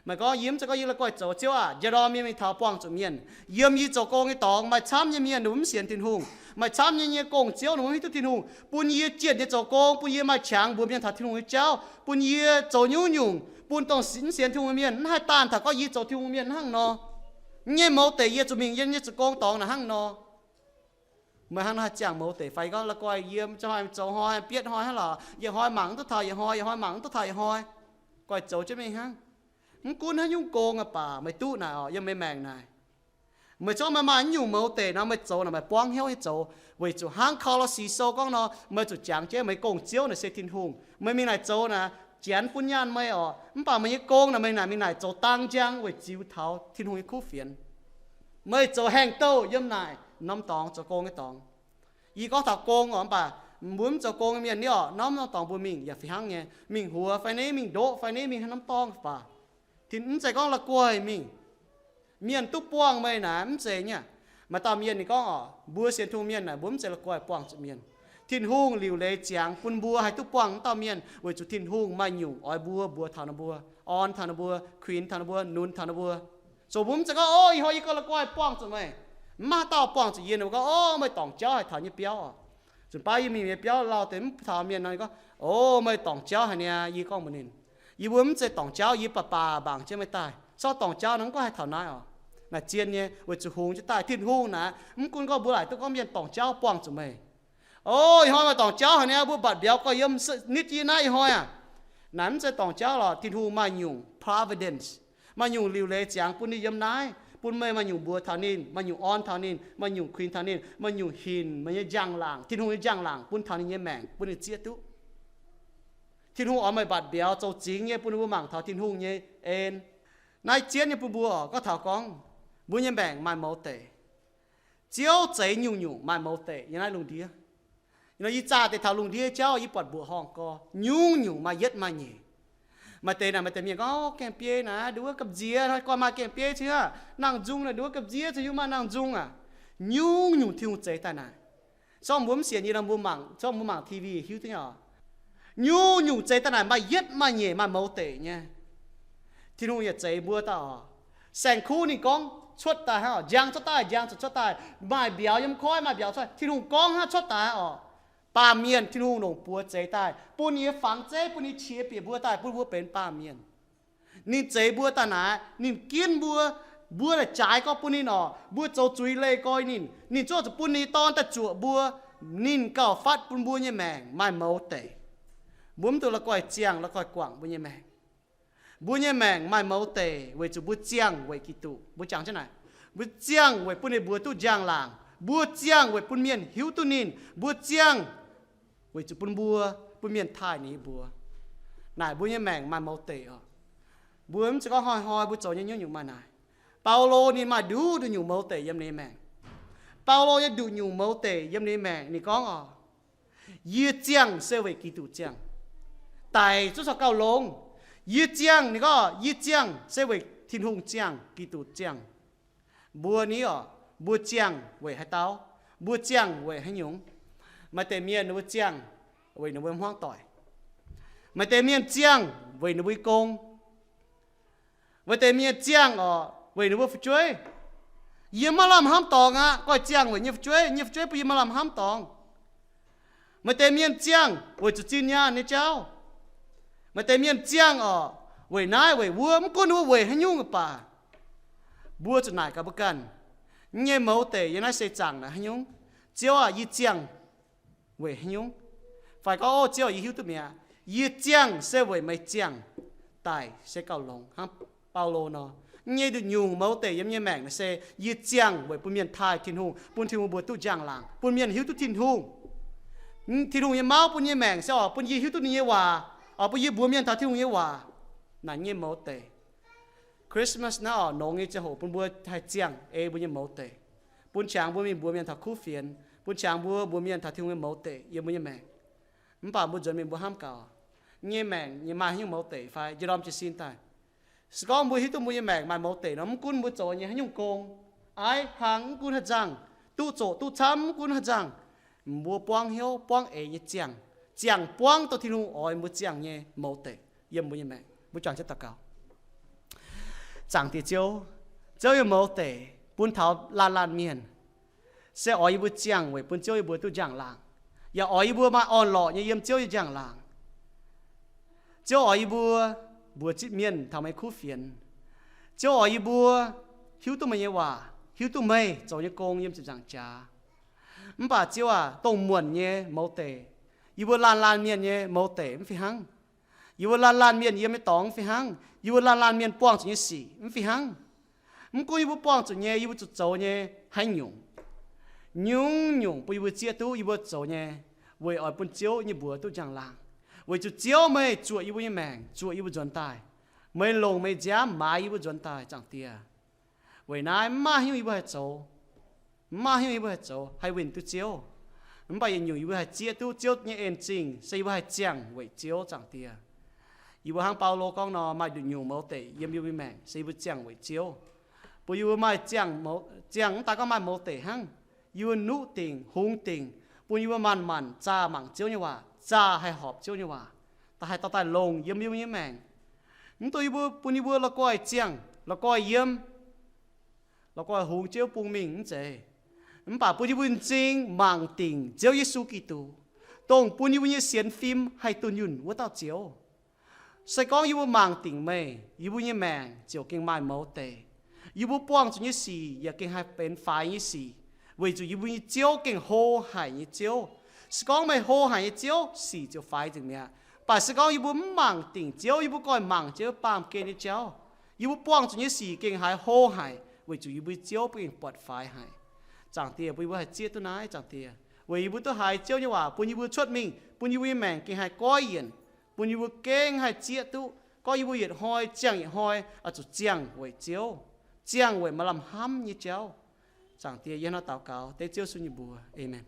Meih gorngv yie mv zeiz gorngv yie la'guaih zoux, Ziouv aah, njang ndorm yie mingh taux buangh zuqc mienh. Yiem yie zoux gong nyei dorngx maaih camv nyei mienh ninh mbuo mv sienx Tin-Hungh. Maaih camv nyei nyei gong-ziouv ninh mbuo mv hiuv duqv Tin-Hungh. Bun yie jienv nyei zoux gong, bun yie maaih qangx mbuox mienh taux Tin-Hungh nyei jauv, bun yie zoux nyungc-nyungc bun dongh mv sienx Tin-Hungh nyei mienh mv haih daanh taux gorngv yie zoux Tin-Hungh mienh hnangv nor. Nyei mouz deic yie zuqc mingh yiem nyei zoux gong dorngx naaic hnangv nor. Meih hnangv nor haih ziangh mouz deic fai gorngv la'guaih yiem zoux hnoi, zoux hnoi, bietv hnoi hnangv lorqc, yietc hnoi mangc mv duqv taux yietc hnoi, yietc hnoi mangc mv duqv taux yietc hnoi, guaih zoux jienv mingh hnangv. Mv gunv haaix nyungc gong aqv baac meih duqv naaic orqc, yiem meih maengc naaic. Meih zorqv meih maaih nyungc mouz deic nor, meih zoux naaic meih buangv hnyouv nyei zoux, weic zuqc hnangv Ko^lo^si Sou gorngv nor, meih zuqc jangx jienv meih gong-ziouv naaic se Tin-Hungh. Meih mingh naaic zoux naaic, Janx bun nyaanh meih orqc, mv baac meih nyei gong naaic meih naaic mingh naaic zoux dang njang weic ziux taux Tin-Hungh nyei kuv fienx. Meih zoux haengh douh yiem naaic norm dorngx zoux gong nyei dorngx. Yie gorngv taux gong orqc, mv baac mbuo mv zoux gong nyei mienh ni orqc, norm norm dorngx mbuo mingh yaac fih hnangv nyei, mingh huox fai ni, mingh ndoqv fai ni, mingh haaix norm dorngx baac, Tin, mv zeiz gorngv la'guaih mingh. Mienh duqv buangh meih naaic mv zeiz nyei. Maaih dauh mienh ninh gorngv orqc, mbuo sienx Tin-Hungh mienh naaic mbuo mv zeiz la'guaih buangh zuqc mienh. Tin-Hungh liuc leiz ziangx bun mbuo haih duqv buangh wuov dauh mienh weic zuqc Tin-Hungh maaih nyungc oix mbuo mbuox taux ninh mbuo, orn taux ninh mbuo, kuinx taux ninh mbuo, nunc taux ninh mbuo. Zoux mbuo mv zeiz gorngv, O, ih hnoi yie ganh la'guaih buangh zuqc meih. Mv maaih dauh buangh zuqc yie. Ninh mbuo gorngv, O, meih dorngc jauv haic taux nyei biauv oc. Zuqc baav yie mingh nyei biauv lauh deix mv taux mienh nor, ninh gorngv, O, meih dorngc jauv haic niaa. Yie gorngv mbuox ninh, Yie mbuo mv zeiz dorngc jauv, yie baac baac mangc jienv meih daaih. Zorqv dorngc jauv nor mv gorngv haih taux naaiv oc. Naaic zien nyei, weic zuqc hungx jienv daaih Tin-Hungh naaic, mv gunv gorngv mbuo laaic duqv gorngv mienh dorngc jauv buangh zuqc meih. O, ih hnoi meih dorngc jauv haic niaa, mbuo mbatc mbiauz gorx-youz nitv jienv naaiv ih hnoi aah. Naaic mv zeiz dorngc jauv lorqc. Tin-Hungh maaih nyungc providence, maaih nyungc liuc leiz ziangx bun ninh yiem naaiv, bun meih maaih nyungc mbuox taux ninh, maaih nyungc orn taux ninh, maaih nyungc kuinx taux ninh, maaih nyungc hinc meih nyei njang-laangc, Tin-Hungh nyei njang-laangc bun taux ninh nyei maengc bun ninh zieqv duqv. Tin-Hungh oix meih mbatc mbiauz zoux zingx nyei bun ninh mbuo mangc taux Tin-Hungh nyei en. Naaiv zien nyei bun mbuo oc. Gorngv taux gorngv mbuo nyei maengc maaih mouz deic. Ziouv zeix nyungc-nyungc maaih mouz deic yiem naaiv lungh ndiev. Nor yie zaah deix taux lungh ndiev jauv, yie buatc mbuoqc horngh gorx nyungc-nyungc maaih yietv maaih nyeic. Maaih deix naaic, maaih deix mienh gorngv, O, gamh biei naaic nduov gamh nziex, hnoi gorn maaih gamh biei cingx aqv. Nangh nzung naaic nduov gamh nziex cingx, yie maaih nangh nzung aac. Nyungc-nyungc Tin-Hungh zeix daaih naaic. Zorqv mbuo mv sienx yie nor, mbuo mangc, zorqv mbuo mangc T V hiuv duqv nyei oc. Nyungc-nyungc zeix daaih naaic maaih yietv maaih nyeic maaih mouz deic nyei. Tin-Hungh yaac zeix mbuo daaih oc. Saeng-kuv ninh gorngv cuotv daaih hnangv oc, njang cuotv daaih, njang zuqc cuotv daaih, maaih mbiauz yiem koiv, maaih mbiauz cuotv, Tin-Hungh gorngv hnangv cuotv daaih oc. Baamh mienh Tin-Hungh longc buoz zeix daaih, bun ninh nyei fangx zeiv, bun ninh nyei qiex bieqc mbuo daaih, bun mbuo benx baamh mienh. Ninh zeix mbuo daaih naaic, ninh ginv mbuo, mbuo naaic jaaix gorx bun ninh oc, mbuo zoux zuiz leih gorx ninh, ninh ziouc zuqc bun ninh nyei Dorn daaih zuoqc mbuo. Ninh gauh fatv bun mbuo nyei maengc maaih mouz deic. Mbuo mv dungx la'guaih ziangh la'guaih guangc mbuo nyei maengc. Mbuo nyei maengc maaih mouz deic weic zuqc mbuo ziangh weic Giduc. Mbuo jangx jienv naaic, mbuo ziangh weic bun ninh mbuox duqv njang-laangc. Mbuo ziangh weic bun mienh hiuv duqv ninh. Mbuo ziangh weic zuqc bun mbuo, bun mienh taaih ninh mbuo. Naaic mbuo nyei maengc maaih mouz deic oc. Mbuo mv zeiz gorngv hnoi-hnoi mbuo zoux nyei nyungc-nyungc maaih naaic. Baulo ninh maaih nduqc nduqc nyungc mouz deic yiem ninh nyei maengc. Baulo nyei nduqc nyungc mouz deic yiem ninh nyei maengc ninh gorngv oc, Yie ziangh se weic Giduc ziangh, daic zungv corc gauh longx. Yie ziangh, ninh gorngv, yie ziangh se weic Tin-Hungh ziangh, Giduc ziangh. Mbuo ni oc, mbuo ziangh weic haaix dauh? Mbuo ziangh weic haaix nyungc? Maaih deix mienh ninh mbuo ziangh weic ninh mbuo hmuangv doic. Maaih deix mienh ziangh weic ninh mbuo nyei gong. Maaih deix mienh ziangh oc weic ninh mbuo fu'jueiv. Yie maiv lamh hnamv dorngx aqv, goiv ziangh weic nyei fu'jueiv, nyei fu'jueiv bun yie maiv lamh hnamv dorngx. Maaih deix mienh ziangh weic zuqc zinh nyaanh nyei jauv. Maaih deix mienh ziangh oc weic naaiv weic wuov, mv gunv ninh mbuo weic haaix nyungc baac, mbuo zuqc naaic gaax mbuo ganh, yie nyei mouz deic yiem naaiv seix zaangc naaic haaix nyungc? Ziouv aah, yie ziangh weic haaix nyungc? Fai gorngv, O Ziouv, yie hiuv duqv mi'aqv. Yie ziangh se weic meih ziangh daic se gauh longx hnangv Baulo nor. Yie nyei nduqc nyungc mouz deic yiem yie nyei maengc naaic se yie ziangh weic bun mienh taaih Tin-Hungh, bun Tin-Hungh mbuox duqv njang-laangc, bun mienh hiuv duqv Tin-Hungh. Tin-Hungh nyei mauv bun nyei maengc se oix bun yie hiuv duqv ninh nyei waac, oix bun yie mbuox mienh taux Tin-Hungh nyei waac. Naaic nyei mouz deic. Christmas naaiv oc, nongx nyei ziangh hoc bun mbuo haih ziangh ei mbuo nyei mouz deic, bun qangx mbuo mingh mbuox mienh taux kuv fienx, bun qangx mbuo mbuox mienh taux Tin-Hungh nyei mouz deic yiem mbuo nyei maengc. Mv baac mbuo nzuonx mingh mbuo hnamv gaax, nyei maengc maaih haaix nyungc mouz deic fai? Njormh jiez sin daaih, se gorngv mbuo hiuv duqv mbuo nyei maengc maaih mouz deic nor, mv gunv mbuo zoux nyei haaix nyungc gong, aiv, hlang, mv gunv haaix nzangc, duqv zoqc duqv camv, mv gunv haaix nzangc, mbuo buangv hnyouv buangv eix nyei ziangh, ziangh buangv dongh Tin-Hungh oix mbuo ziangh nyei mouz deic yiem mbuo nyei maengc. Mbuo juangc jienv daux gaux. Zaangc Diex Ziouv, Ziouv nyei mouz deic bun taux laanh laanh mienh se oix yie mbuo ziangh weic bun Ziouv yie mbuo duqv njang-laangc, yaac oix yie mbuo maaih orn-lorqc nyei yiem Ziouv nyei njang-laangc. Ziouv oix yie mbuo mbuox zipv mienh taux meih kuv fienx. Ziouv oix yie mbuo hiuv duqv meih nyei waac, hiuv duqv meih zoux nyei gong yiem ziepc nzaangc jaax. Mv baac Ziouv aac, dongh muonc nyei mouz deic, yie mbuo laanh laanh mienh nyei mouz deic mv fih hnangv. Yie mbuo laanh laanh mienh yiem nyei dorngx mv fih hnangv. Yie mbuo laanh laanh mienh buangh zuqc nyei sic mv fih hnangv. Mv gunv yie mbuo buangh zuqc nyei, yie mbuo zuqc zoux nyei haaix nyungc, nyungc-nyungc bun yie mbuo zieqv duqv yie mbuo zoux nyei, weic oix bun Ziouv nyei mbuox duqv njang-laangc, weic zuqc Ziouv meih zuoqc yie mbuo nyei maengc, zuoqc yie mbuo nzuonx daaih. Meih longc meih nziaamv maaiz yie mbuo nzuonx daaih, Zaangc Diex. Weic naaiv mv maaih haaix nyungc yie mbuo haih zoux, mv maaih haaix nyungc yie mbuo haih zoux haih winh duqv Ziouv. Mv baac yietc nyungc yie mbuo haih zieqv duqv Ziouv nyei en zingh se yie mbuo haih ziangh weic Ziouv, Zaangc Diex. Yie mbuo hnangv Baulo gorngv nor, maaih nduqc nyungc mouz deic yiem yie mbuo nyei maengc se yie mbuo ziangh weic Ziouv. Bun yie mbuo maaih ziangh, ziangh mv daaih gorngv maaih mouz deic hnangv. Yie mbuo nuqv dingc, hungx dingc, bun yie mbuo manc-manc zaah mangc Ziouv nyei waac, zaah haih horpc Ziouv nyei waac, da'haih dorh daaih longc yiem yie mbuo nyei maengc. Mv dungx yie mbuo, bun yie mbuo la'guaih ziangh, la'guaih yiem, la'guaih hungx jienv bung mingh mv zeiz. Mv baac bun yie mbuo m'zing mangc dingc Ziouv Yesu Giduc, dongh bun yie mbuo nyei sienx fim haih dunh yunh wuov dauh Ziouv. Se gorngv yie mbuo mangc dingc meih, yie mbuo nyei maengc ziouc gengh maaih mouz deic. Yie mbuo buangh zuqc nyei sic yaac gengh haih benx faix nyei sic, weic zuqc yie mbuo nyei Ziouv gengh hlo haic nyei Ziouv. Se gorngv meih hlo haic nyei Ziouv, sic ziouc faix nzengc mi'aqv. Mv baac se gorngv yie mbuo mv mangc dingc Ziouv, yie mbuo goiv mangc jienv baamh gen nyei jauv, yie mbuo buangh zuqc nyei sic gengh haiz hlo haic, weic zuqc yie mbuo nyei Ziouv gengh buatc faix haic. Zaangc Diex, bun yie mbuo haih zieqv duqv naaiv, Zaangc Diex, weic yie mbuo duqv haiz Ziouv nyei waac bun yie mbuo cuotv mingh, bun yie mbuo nyei maengc gengh haih goiv yienc, bun yie mbuo gengh haih zieqv duqv gorngv yie mbuo yietc hnoi ziangh yietc hnoi oix zuqc ziangh weic Ziouv, ziangh weic maaih lamh hnamv nyei jauv. Zaangc Diex, yie hnangv naaiv daux gaux dengv Ziouv Yesu nyei mbuox. Aamen.